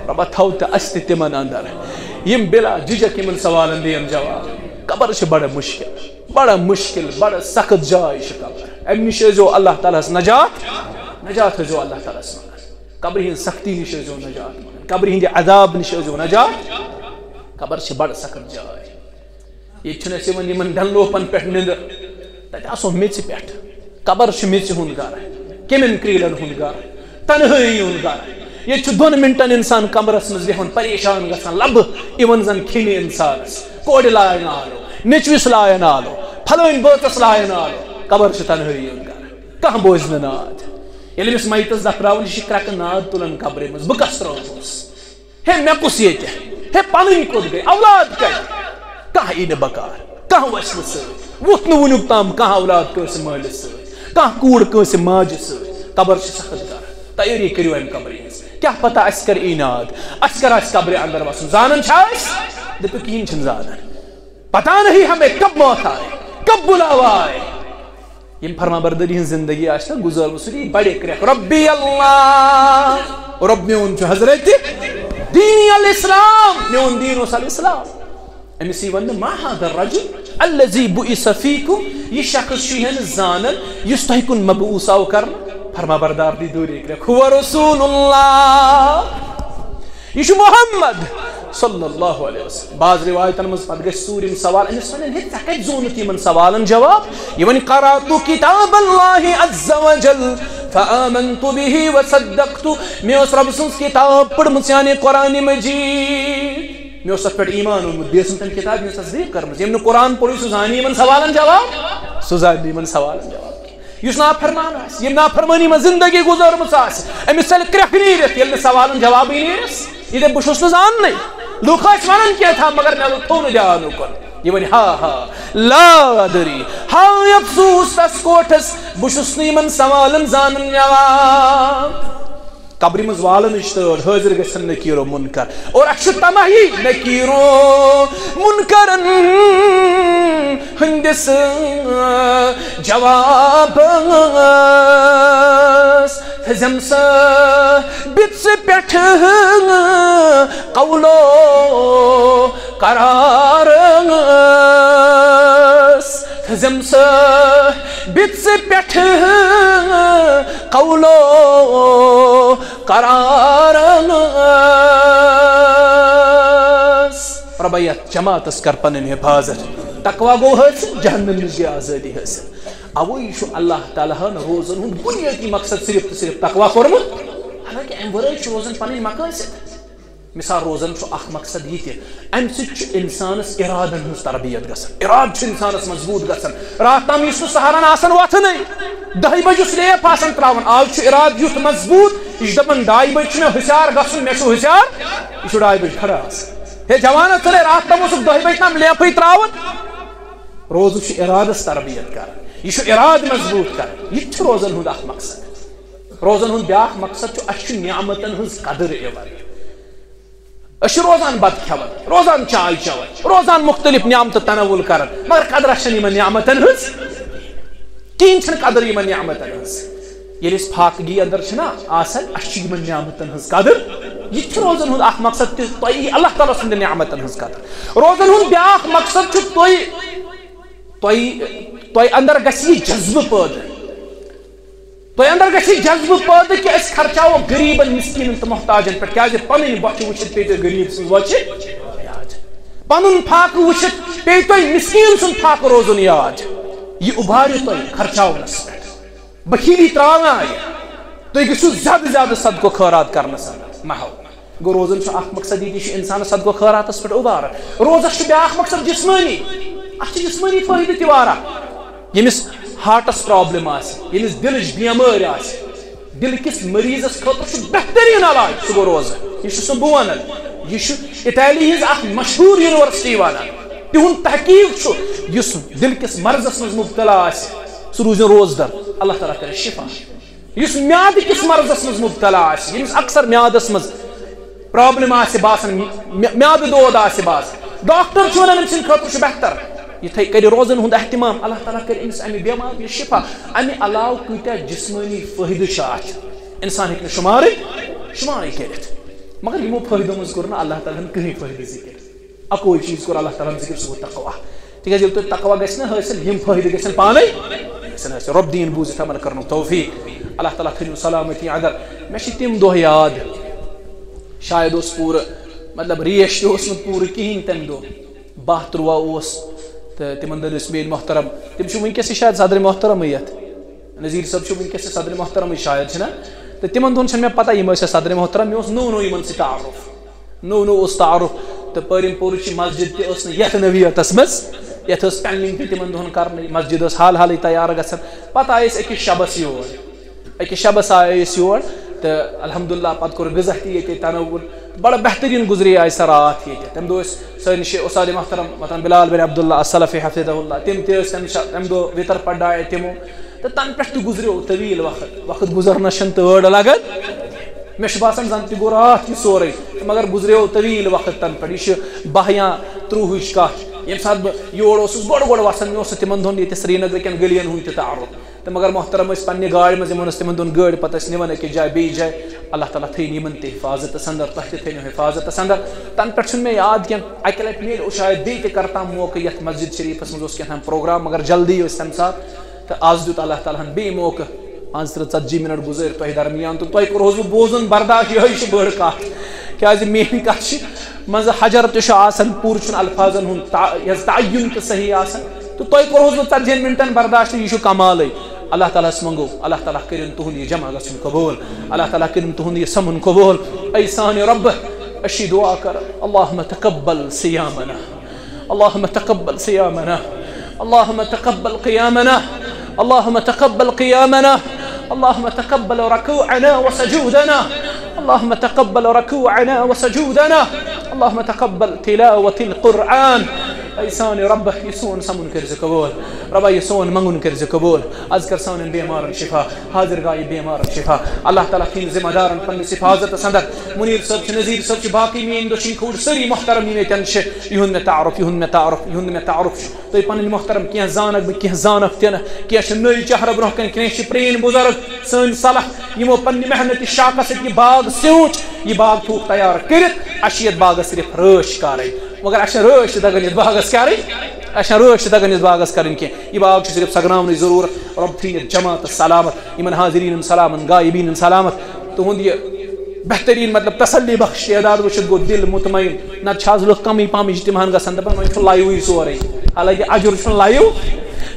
رۄبا تھاو تہٕ اَسہِ تہِ تِمن اندر، یِم بلا جھجک یِمن سوالن دِین جواب۔ قبر چھِ بڑٕ مُشکِل، بڑٕ مُشکِل، بڑٕ سخت جاے چھِ قبر۔ اَمہِ نِش ٲسۍزیو اللہ تعالیٰ ہس نجات، نجات ٲسۍزیو اللہ تعالیٰ ہس منٛگان۔ قبرِ ہٕنٛز سختی نِش ٲسۍزیو نجات منٛگان، قبرِ ہٕنٛدِ عذاب نِش ٲسۍزیو نجات۔ قبر چھِ بڑٕ سخت جاے۔ ییٚتہِ چھُنہٕ اَسہِ یِوان یِمن ڈنلوپن پٮ۪ٹھ نِندٕر۔ تَتہِ آسو میٚژِ پٮ۪ٹھ۔ قبر چھُ میٚژِ ہُنٛد گرٕ، کیٚمٮ۪ن کرٛیٖلن ہُنٛد گرٕ، تنہٲیی ہُنٛد گرٕ۔ ییٚتہِ چھُ دۄن منٹن اِنسان کمرس منٛز بیٚہوان، پریشان گژھان، لبہٕ یِوان زن کھیٚنہِ اِنسانس۔ کورِ لایان آلو، نیٚچوِس لایان آلو، پھلٲنۍ بٲژس لایان آلو۔ قبر چھُ تنہٲیی ہُنٛد گرٕ، کانٛہہ بوزِ نہٕ ناد۔ ییٚلہِ أمِس میتس دفناوان چھِ، یہِ چھِ کرٛٮ۪کہٕ ناد تُلان قبرِ منٛز، بہٕ کس ترٛاوہوس؟ ہے، مےٚ کُس ییٚتہِ؟ ہے، پنٕنۍ کوٚت گٔے؟ اولاد کتہِ؟ کانٛہہ یی نہٕ بکار، کانٛہہ وَسہِ نہٕ سۭتۍ۔ ووٚتھ نہٕ وُنیُک تام کانٛہہ اولاد کٲنٛسہِ مٲلِس سۭتۍ، کانٛہہ کوٗر کٲنٛسہِ ماجہِ سۭتۍ۔ قبر چھِ سخت گرٕ۔ تیٲری کٔرِو اَمہِ قبرِ ہٕنٛز۔ کیٛاہ پتہ اَسہِ کر ای ناد، اَسہِ کر آسہِ قبرِ اندر وَسُن۔ زانان چھا أسۍ؟ دٔپِو، کِہیٖنۍ چھِنہٕ زانان۔ پتہ نہیں ہمیں کب موت آئے، کب بلاوا آئے۔ یِم فرما بردٲری ہٕنٛز زندگی آسہِ نا گُزٲرمٕژ، سُہ دی بڑِ کرٛٮ۪کھ، ربی اللہ، رۄب میون چھُ حضرت دیٖنی الاسلام، میون دیٖن اوس الاسلام۔ أمِس یی وننہٕ، ما هذا الرجل الذي بعث فيكم، یہِ شخص چھُ یہِ نہٕ زانان یُس تۄہہِ کُن مبعوث آو کرنہٕ۔ فرما بردار دی دوٗرے کرٛٮ۪کھ، هو رسول اللہ، یہِ چھُ محمد صلی اللہ علیہ وسلم۔ بعض روایتن منٛز پتہٕ گژھِ ژوٗرِم سوال، أمِس ونن، ہے، ژےٚ کتہِ زونُتھ یِمن سوالن جواب؟ یہِ ونہِ، قرأت کتاب اللہ عز وجل فآمنت به وصدقت۔ مےٚ ٲس رۄبہٕ سٕنٛز کتاب پٔرمٕژ، یعنی قرآن مجید۔ مےٚ اوس تتھ پٮ۪ٹھ ایمان اوٚنمُت، بیٚیہِ ٲسٕم تٔمۍ کتابہِ ہٕنٛز تصدیٖق کٔرمٕژ۔ ییٚمۍ نہٕ قرآن پوٚرُے، سُہ زانہِ یِمن سوالن جواب؟ سُہ زانہِ نہٕ یِمن سوالن جواب کینٛہہ۔ یُس نافرمان آسہِ، ییٚمۍ نافرمٲنی منٛز زندگی گُزٲرمٕژ آسہِ، أمِس ژَلہِ کرٛٮ۪کھ نیٖرِتھ، ییٚلہِ نہٕ سوالن جوابٕے نیرٮ۪س۔ یہِ دَپہِ، بہٕ چھُس نہٕ زاننٕے۔ لُکھ ٲسۍ وَنان کینٛہہ تام، مگر مےٚ تھوٚو نہٕ دیان اُکُن۔ یہِ وَنہِ، ہا ہا، لا ادری، ہاے افسوس تَس کوٹھَس، بہٕ چھُس نہٕ یِمَن سوالَن زانان جواب۔ قبرِ منٛز والنٕچ تٲڑ، حٲضِر گژھن نکیٖر و مُنکر۔ اور اَسہِ چھُ طمع یی، نکیٖر و مُنکرَن ہٕنٛدِس جوابَس تھٲزٮ۪م ثٲبِت ژٕ پٮ۪ٹھٕ قولو قرارَس۔ تھٲزٮ۪م ثٲبِت ژٕ پٮ۪ٹھٕ قولو قرارَس۔ رۄبا، یَتھ جماعتَس کر پنٕنۍ حفاظت۔ تقویٰ گوٚو حٲصِل، جہنم نِش گٔے آزٲدی حٲصِل۔ اَوَے چھُ اللہ تعالیٰ ہَن روزَن ہُنٛد بُنیٲدی مقصد صرف تہٕ صرف تقویٰ کوٚرمُت۔ حالانکہ اَمہِ ورٲے چھُ روزَن پنٕنۍ مقٲصد۔ مثال، روزَن چھُ اَکھ مقصد یہِ تہِ، اَمہِ سۭتۍ چھُ اِنسانَس اِرادَن ہٕنٛز تربیت گژھان، اِرادٕ چھُ اِنسانَس مضبوٗط گژھان۔ راتھ تام یُس نہٕ سحرَن آسان وۄتھنٕے، دَہہِ بَجہِ یُس لیپ آسان ترٛاوان، آز چھُ اِرادٕ یُتھ مضبوٗط، یہِ چھُ دَپان، ڈاے بَجہِ چھُ مےٚ ہُشار گژھُن، مےٚ چھُ ہُشار، یہِ چھُ ڈاے بَجہِ کھڑا آسان۔ ہے جوانا، ژٕ نے راتھ تام اوسُکھ دَہہِ بَجہِ تام لیپٕے ترٛاوان۔ روزُک چھُ اِرادَس تربیت کران، یہِ چھُ اِرادٕ مضبوٗط کران، یہِ تہِ چھُ روزَن ہُنٛد اَکھ مقصد۔ روزَن ہُنٛد بیٛاکھ مقصد چھُ، اَسہِ چھُ نعمتَن ہٕنٛز قدٕر یِوان۔ أسۍ چھِ روزان بَتہٕ کھٮ۪وان، روزان چاے چٮ۪وان، روزان مُختٔلِف نعمتہٕ تناول کران، مگر قدرا چھَنہٕ یِمَن نعمتَن ہٕنٛز کِہیٖنۍ، چھَنہٕ قدٕر یِمَن نعمتَن ہٕنٛز۔ ییٚلہِ أسۍ فاقگی اندر چھِنا آسان، اَسہِ چھِ یِمَن نعمتَن ہٕنٛز قدٕر۔ یہِ تہِ چھُ روزَن ہُنٛد اَکھ مقصد تہِ، تۄہہِ یی اللہ تعالیٰ سٕنٛدِ نعمتَن ہٕنٛز قدٕر۔ روزَن ہُنٛد بیٛاکھ مقصد چھُ، تۄہہِ، تۄہہِ، تۄہہِ اندر گژھِ یہِ جذبہٕ پٲدٕ۔ تۄہہِ اندر گژھِ جذبہٕ پٲدٕ کہِ أسۍ خرچاوو غریٖبن، مسکیٖنن تہٕ محتاجن پٮ۪ٹھ، کیازِ پنٕنۍ بۄچھِ وٕچھِتھ پیٚیہِ تۄہہِ غریٖب سٕنٛز بۄچھِ یاد۔ پنُن فاقہٕ وٕچھِتھ پیٚیہِ تۄہہِ مسکیٖن سُنٛد فاقہٕ روزُن یاد۔ یہِ اُبارِ تۄہہِ خرچاونس پٮ۪ٹھ۔ بخیلی ترٛاونہٕ آیہِ۔ تُہۍ گٔژھِو زیادٕ زیادٕ صدقہٕ خٲرات کرنس اندر۔ محو۔ گوٚو، روزُن چھُ اکھ مقصد، یہِ تہِ چھُ انسانس صدقہٕ خٲراتس پٮ۪ٹھ اُبارٕ۔ روزس چھُ بیٛاکھ مقصد جسمٲنی۔ اتھ چھِ جسمٲنی فٲیدٕ تہِ واریاہ۔ ییٚمِس ہارٹس پرابلم آسہِ، ییٚمِس دِلٕچ بیمٲرۍ آسہِ، دِلہٕ کِس مریضس خٲطرٕ چھُ بہتریٖن علاج، سُہ گوٚو روزٕ۔ یہِ چھُس نہٕ بہٕ ونان، یہِ چھُ اٹالی ہٕنٛز اکھ مشہوٗر یونیورسٹی ونان۔ تِہُنٛد تحقیق چھُ، یُس دِلہٕ کِس مرضس منٛز مبتلا آسہِ، سُہ روٗزِن روزدر، اللہ تعالیٰ کرِ شفا۔ یُس میادٕ کِس مرضس منٛز مبتلا آسہِ، ییٚمِس اکثر میادس منٛز پرابلم آسہِ باسان، مے-، میادٕ دود آسہِ باسان، ڈاکٹر چھُ ونان أمۍ سٕنٛدِ خٲطرٕ چھُ بہتر۔ یِتھے کٔنۍ روزن ہُنٛد اہتمام، اللہ تعالیٰ کرِ أمِس امہِ بٮ۪مارِ نِش شفا۔ امہِ علاوٕ کۭتیاہ جسمٲنی فٲیدٕ چھِ اتھ، انسان ہیٚکہِ نہٕ شُمارٕے، شُمارٕے کٔرِتھ۔ مگر یِمو فٲیدو منٛز کوٚر نہٕ اللہ تعالیٰ ہن کٕہٕنۍ فٲیدٕ ذِکر۔ اکوے چیٖز کوٚر اللہ تعالیٰ ہن ذِکر، سُہ گوٚو تقوا۔ تِکیازِ ییٚلہِ تۄہہِ تقوا گژھِ نہ حٲصِل، یِم فٲیدٕ گژھن پانے گژھن حٲصِل۔ رۄب دِیِن بوٗزِتھ عمل کرنُک توفیق۔ اللہ تعالیٰ تھٲیِن سلامتی اندر۔ مےٚ چھِ تِم دۄہ یاد، شاید اوس پوٗرٕ، مطلب، ریش تہِ اوس نہٕ پوٗرٕ کِہیٖنۍ تَمہِ دۄہ۔ باہ تُرٛواہ اوس، تہٕ تِمن دۄہن ٲسۍ میٲنۍ محترم، تِم چھِ وٕنکیٚس تہِ شاید صدر محترمٕے یتھ۔ نذیر صٲب چھُ وٕنکیٚس تہِ صدر محترمٕے شاید، چھِنہ؟ تہٕ تِمن دۄہن چھَنہٕ مےٚ پتہ، یِم ٲسۍ صدر محترم، مےٚ اوس نوٚو نوٚو یِمن سۭتۍ تعارُف۔ نوٚو نوٚو اوس تعارُف، تہٕ پٲرِم پوٗرٕ چھِ مسجد تہِ ٲس نہٕ یَتھ نوعیتس منٛز، یَتھ ٲس پینلنگ تہِ تِمن دۄہن کرنٕے، مسجد ٲس حال حالٕے تیار گژھان۔ پتہٕ آیہِ أسۍ أکِس شبس یور، أکِس شبس آیہِ أسۍ یور، تہٕ الحمدللہ پتہٕ کوٚر غذا تہِ ییٚتہِ تنوُر، بڑٕ بہتریٖن گُزرے آیہِ سۄ راتھ ییٚتہِ۔ تَمہِ دۄہ ٲسۍ سٲنۍ شیخ استاد محترم وطن بلال بن عبداللہ السلفی حفظہ اللہ، تِم تہِ ٲسۍ تَمہِ شا-، تَمہِ دۄہ وِتر پڑھنایے تِمو، تہٕ تَنہٕ پٮ۪ٹھ تہِ گُزریو طویل وقت، وقت گُزرنس چھَنہٕ تٲڑ لگان۔ مےٚ چھُ باسان زن تہِ گوٚو راتھ یہِ سورُے، تہٕ مگر گُزریو طویل وقت تنہٕ پٮ۪ٹھ۔ یہِ چھُ باہ یا ترٛۆہٕچ کتھ، ییٚمہِ ساتہٕ بہٕ یور اوسُس گۄڈٕ گۄڈٕ وسان، مےٚ اوس نہٕ تِمن دۄہن ییٚتہِ سرینگرٕ کٮ۪ن گٔلین ہُنٛد تہِ تعارُف۔ تہٕ مگر محترم ٲسۍ پننہِ گاڑِ منٛز، یِمن ٲس تِمن دۄہن گٲڑۍ، پتہٕ ٲسۍ نِوان أکِس جایہِ بیٚیِس جایہِ۔ اللہ تعالیٰ تھٲیِن یِمن تہِ حفاظتس اندر، تۄہہِ تہِ تھٲیِنو حفاظتس اندر۔ تنہٕ پٮ۪ٹھ چھُنہٕ مےٚ یاد کینٛہہ، اکہِ لٹہِ میلیو شاید بیٚیہِ تہِ کرتام موقعہٕ یتھ مسجد شریفس منٛز اوس کینٛہہ تام پروگرام، مگر جلدی ٲسۍ تمہِ ساتہٕ۔ تہٕ آز دیُت اللہ تعالیٰ ہن بیٚیہِ موقعہٕ، پانٛژھ تٕرٛہ ژتجی منٹ گُزٲرۍ تۄہہِ درمیان، تہٕ تۄہہِ کوٚرہوس بہٕ بوزُن برداش، یِہوٚے چھِ بٔڑ کتھ۔ کیازِ میٲنۍ کتھ چھِ منٛزٕ حجر تہِ چھُ آسان، پوٗرٕ چھُنہٕ الفاظن ہُنٛد تع-، یۄس تعین تہٕ صحیح آسان، تہٕ تۄہہِ کوٚرہوس بہٕ ژتجی ہن منٹن برداش، تہٕ یہِ چھُ کمالٕے۔ اللہ تعالیٰ ہس منٛگو، اللہ تعالیٰ کٔرِن تُہُنٛد یہِ جمع گژھُن قبوٗل، اللہ تعالیٰ کٔرِن تُہُنٛد یہِ سمُن قبوٗل۔ اے سانہِ رۄبہٕ، أسۍ چھِ دعا کران، اللہم تقبل صیامنا، اللہم تقبل صیامنا، اللہم تقبل قیامنا، اللہم تقبل قیامنا، اللہم تقبل رکوعنا وسجودنا، اللہم تقبل رکوعنا وسجودنا، اللہم تقبل تلاوت القرآن۔ اے سانہِ رۄبہ، یہِ سون سمُن کٔرۍ زِ قبوٗل۔ رۄبہ، یہِ سون منٛگُن کٔرۍ زِ قبوٗل۔ از کر سانٮ۪ن بیمارن شفا، حاضر گاہہِ بیمارن شفا۔ اللہ تعالیٰ تھٲیِن ذمہ دارن پننِس حفاظتس اندر۔ منیر صٲب چھِ، نذیر صٲب چھِ، باقٕے میٲنۍ دۄشوٕنۍ کھوٚڑ سٲری محترم یِم ییٚتٮ۪ن چھِ، یِہُنٛد مےٚ تعارُف، یِہُنٛد مےٚ تعارُف، یِہُنٛد مےٚ تعارُف چھُ۔ تُہۍ پنٕنۍ محترم کینٛہہ زانکھ بہٕ، کینٛہہ زانکھ تہِ نہٕ، کینٛہہ چھِ نٔوۍ چہرٕ برونٛہہ کنہِ، کینٛہہ چھِ پرٛٲنۍ بُزرگ، سٲنۍ سلف، یِمو پننہِ محنتہِ شاقس سۭتۍ یہِ باغ سیوٗنٛچ، یہِ باغ تھووُکھ تیار کٔرِتھ۔ اسہِ چھِ یتھ باغس صرف رٲچھ کرٕنۍ، مگر اسہِ چھِ رٲچھ تہِ تگان یتھ باغس کرٕنۍ، اسہِ چھِ رٲچھ تہِ تگان یتھ باغس کرٕنۍ کینٛہہ۔ یہِ باغ چھُ صرف سگراونٕچ ضروٗرت۔ رۄب تھٲیِن یتھ جماعتس سلامت، یِمن حاضریٖنن سلامت، غایبیٖنن سلامت۔ تُہُنٛد یہِ بہتریٖن، مطلب، تسلی بخش تعداد وٕچھِتھ گوٚو دِل مطمئن۔ نتہٕ چھِ آز لُکھ کمٕے پہمٕے اجتماعن گژھان، دپان وۄنۍ چھُ لایِوٕے سورُے، حالانکہ اجر چھُنہٕ لایِو۔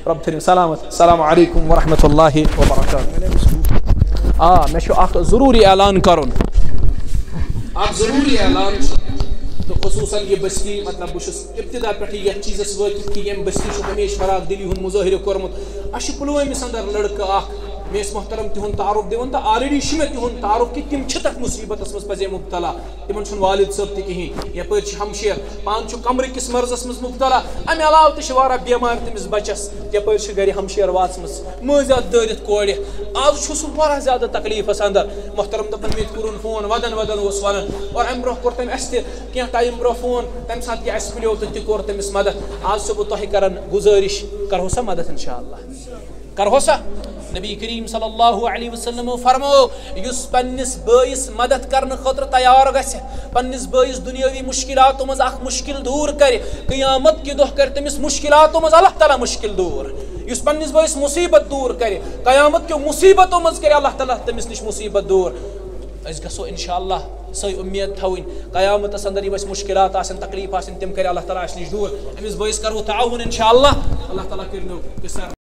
رۄب تھٲیِن سلامت۔ السلام علیکم ورحمۃ اللہ وبرکاتہ۔ آ، مےٚ چھُ اکھ ضروٗری اعلان کرُن۔ اکھ ضروٗری اعلان چھُ، تہٕ خصوٗصاً یہِ بستی، مطلب، بہٕ چھُس ابتدا پٮ۪ٹھٕے یتھ چیٖزس وٲقف کہِ ییٚمہِ بستی چھُ ہمیشہِ فراخ دلی ہُنٛد مظٲہرٕ کوٚرمُت۔ اسہِ چھُ پُلوٲمِس اندر لڑکہٕ اکھ، مےٚ ٲسۍ محترم تِہُنٛد تعارُف دِوان، تہٕ already چھُ مےٚ تِہُنٛد تعارُف کہِ تِم چھِ تتھ مُصیبتس منٛز پزے مُبتلا۔ تِمن چھُنہٕ والد صٲب تہِ کِہیٖنۍ، یپٲرۍ چھِ ہمشیر، پانہٕ چھُ کمرٕ کِس مرضس منٛز مُبتلا، امہِ علاوٕ تہِ چھِ واریاہ بٮ۪مارِ تٔمِس بچس، یپٲرۍ چھِ گرِ ہمشیر واژمٕژ، مٲنٛزِ اتھ دٲرِتھ کورِ۔ آز چھُ سُہ واریاہ زیادٕ تکلیفس اندر۔ محترم دپان، مےٚ تہِ کوٚرُن فون، ودان ودان اوس ونان، اور امہِ برونٛہہ کوٚر تٔمۍ اسہِ تہِ کینٛہہ ٹایم برونٛہہ فون، تمہِ ساتہٕ تہِ اسہِ پُلیو تہٕ تہِ کوٚر تٔمِس مدد۔ آز چھُسو بہٕ تۄہہِ کران گُزٲرِش، کرہو سا مدد انشاءاللہ؟ کرہو سا؟ نبی کریم صلی اللہ علیہ وسلم فرمو، یُس پننِس بٲیِس مدد کرنہٕ خٲطرٕ تیار گژھِ، پننِس بٲیِس دُنیٲوی مُشکِلاتو منٛز اکھ مُشکِل دوٗر کرِ، قیامت کہِ دۄہ کرِ تٔمِس مُشکِلاتو منٛز اللہ تعالیٰ مُشکِل دوٗر۔ یُس پننِس بٲیِس مُصیبت دوٗر کرِ، قیامت کیو مُصیبتو منٛز کرِ اللہ تعالیٰ تٔمِس نِش مُصیبت دوٗر۔ أسۍ گژھو انشاءاللہ سۄے اُمید تھاوٕنۍ۔ قیامتس اندر یِم اَسہِ مُشکلات آسن، تکلیف آسن، تِم کرِ اللہ تعالیٰ اَسہِ نِش دوٗر۔ أمِس بٲیِس کرو تعاوُن انشاءاللہ۔ اللہ تعالیٰ کٔرِنو تہِ سر۔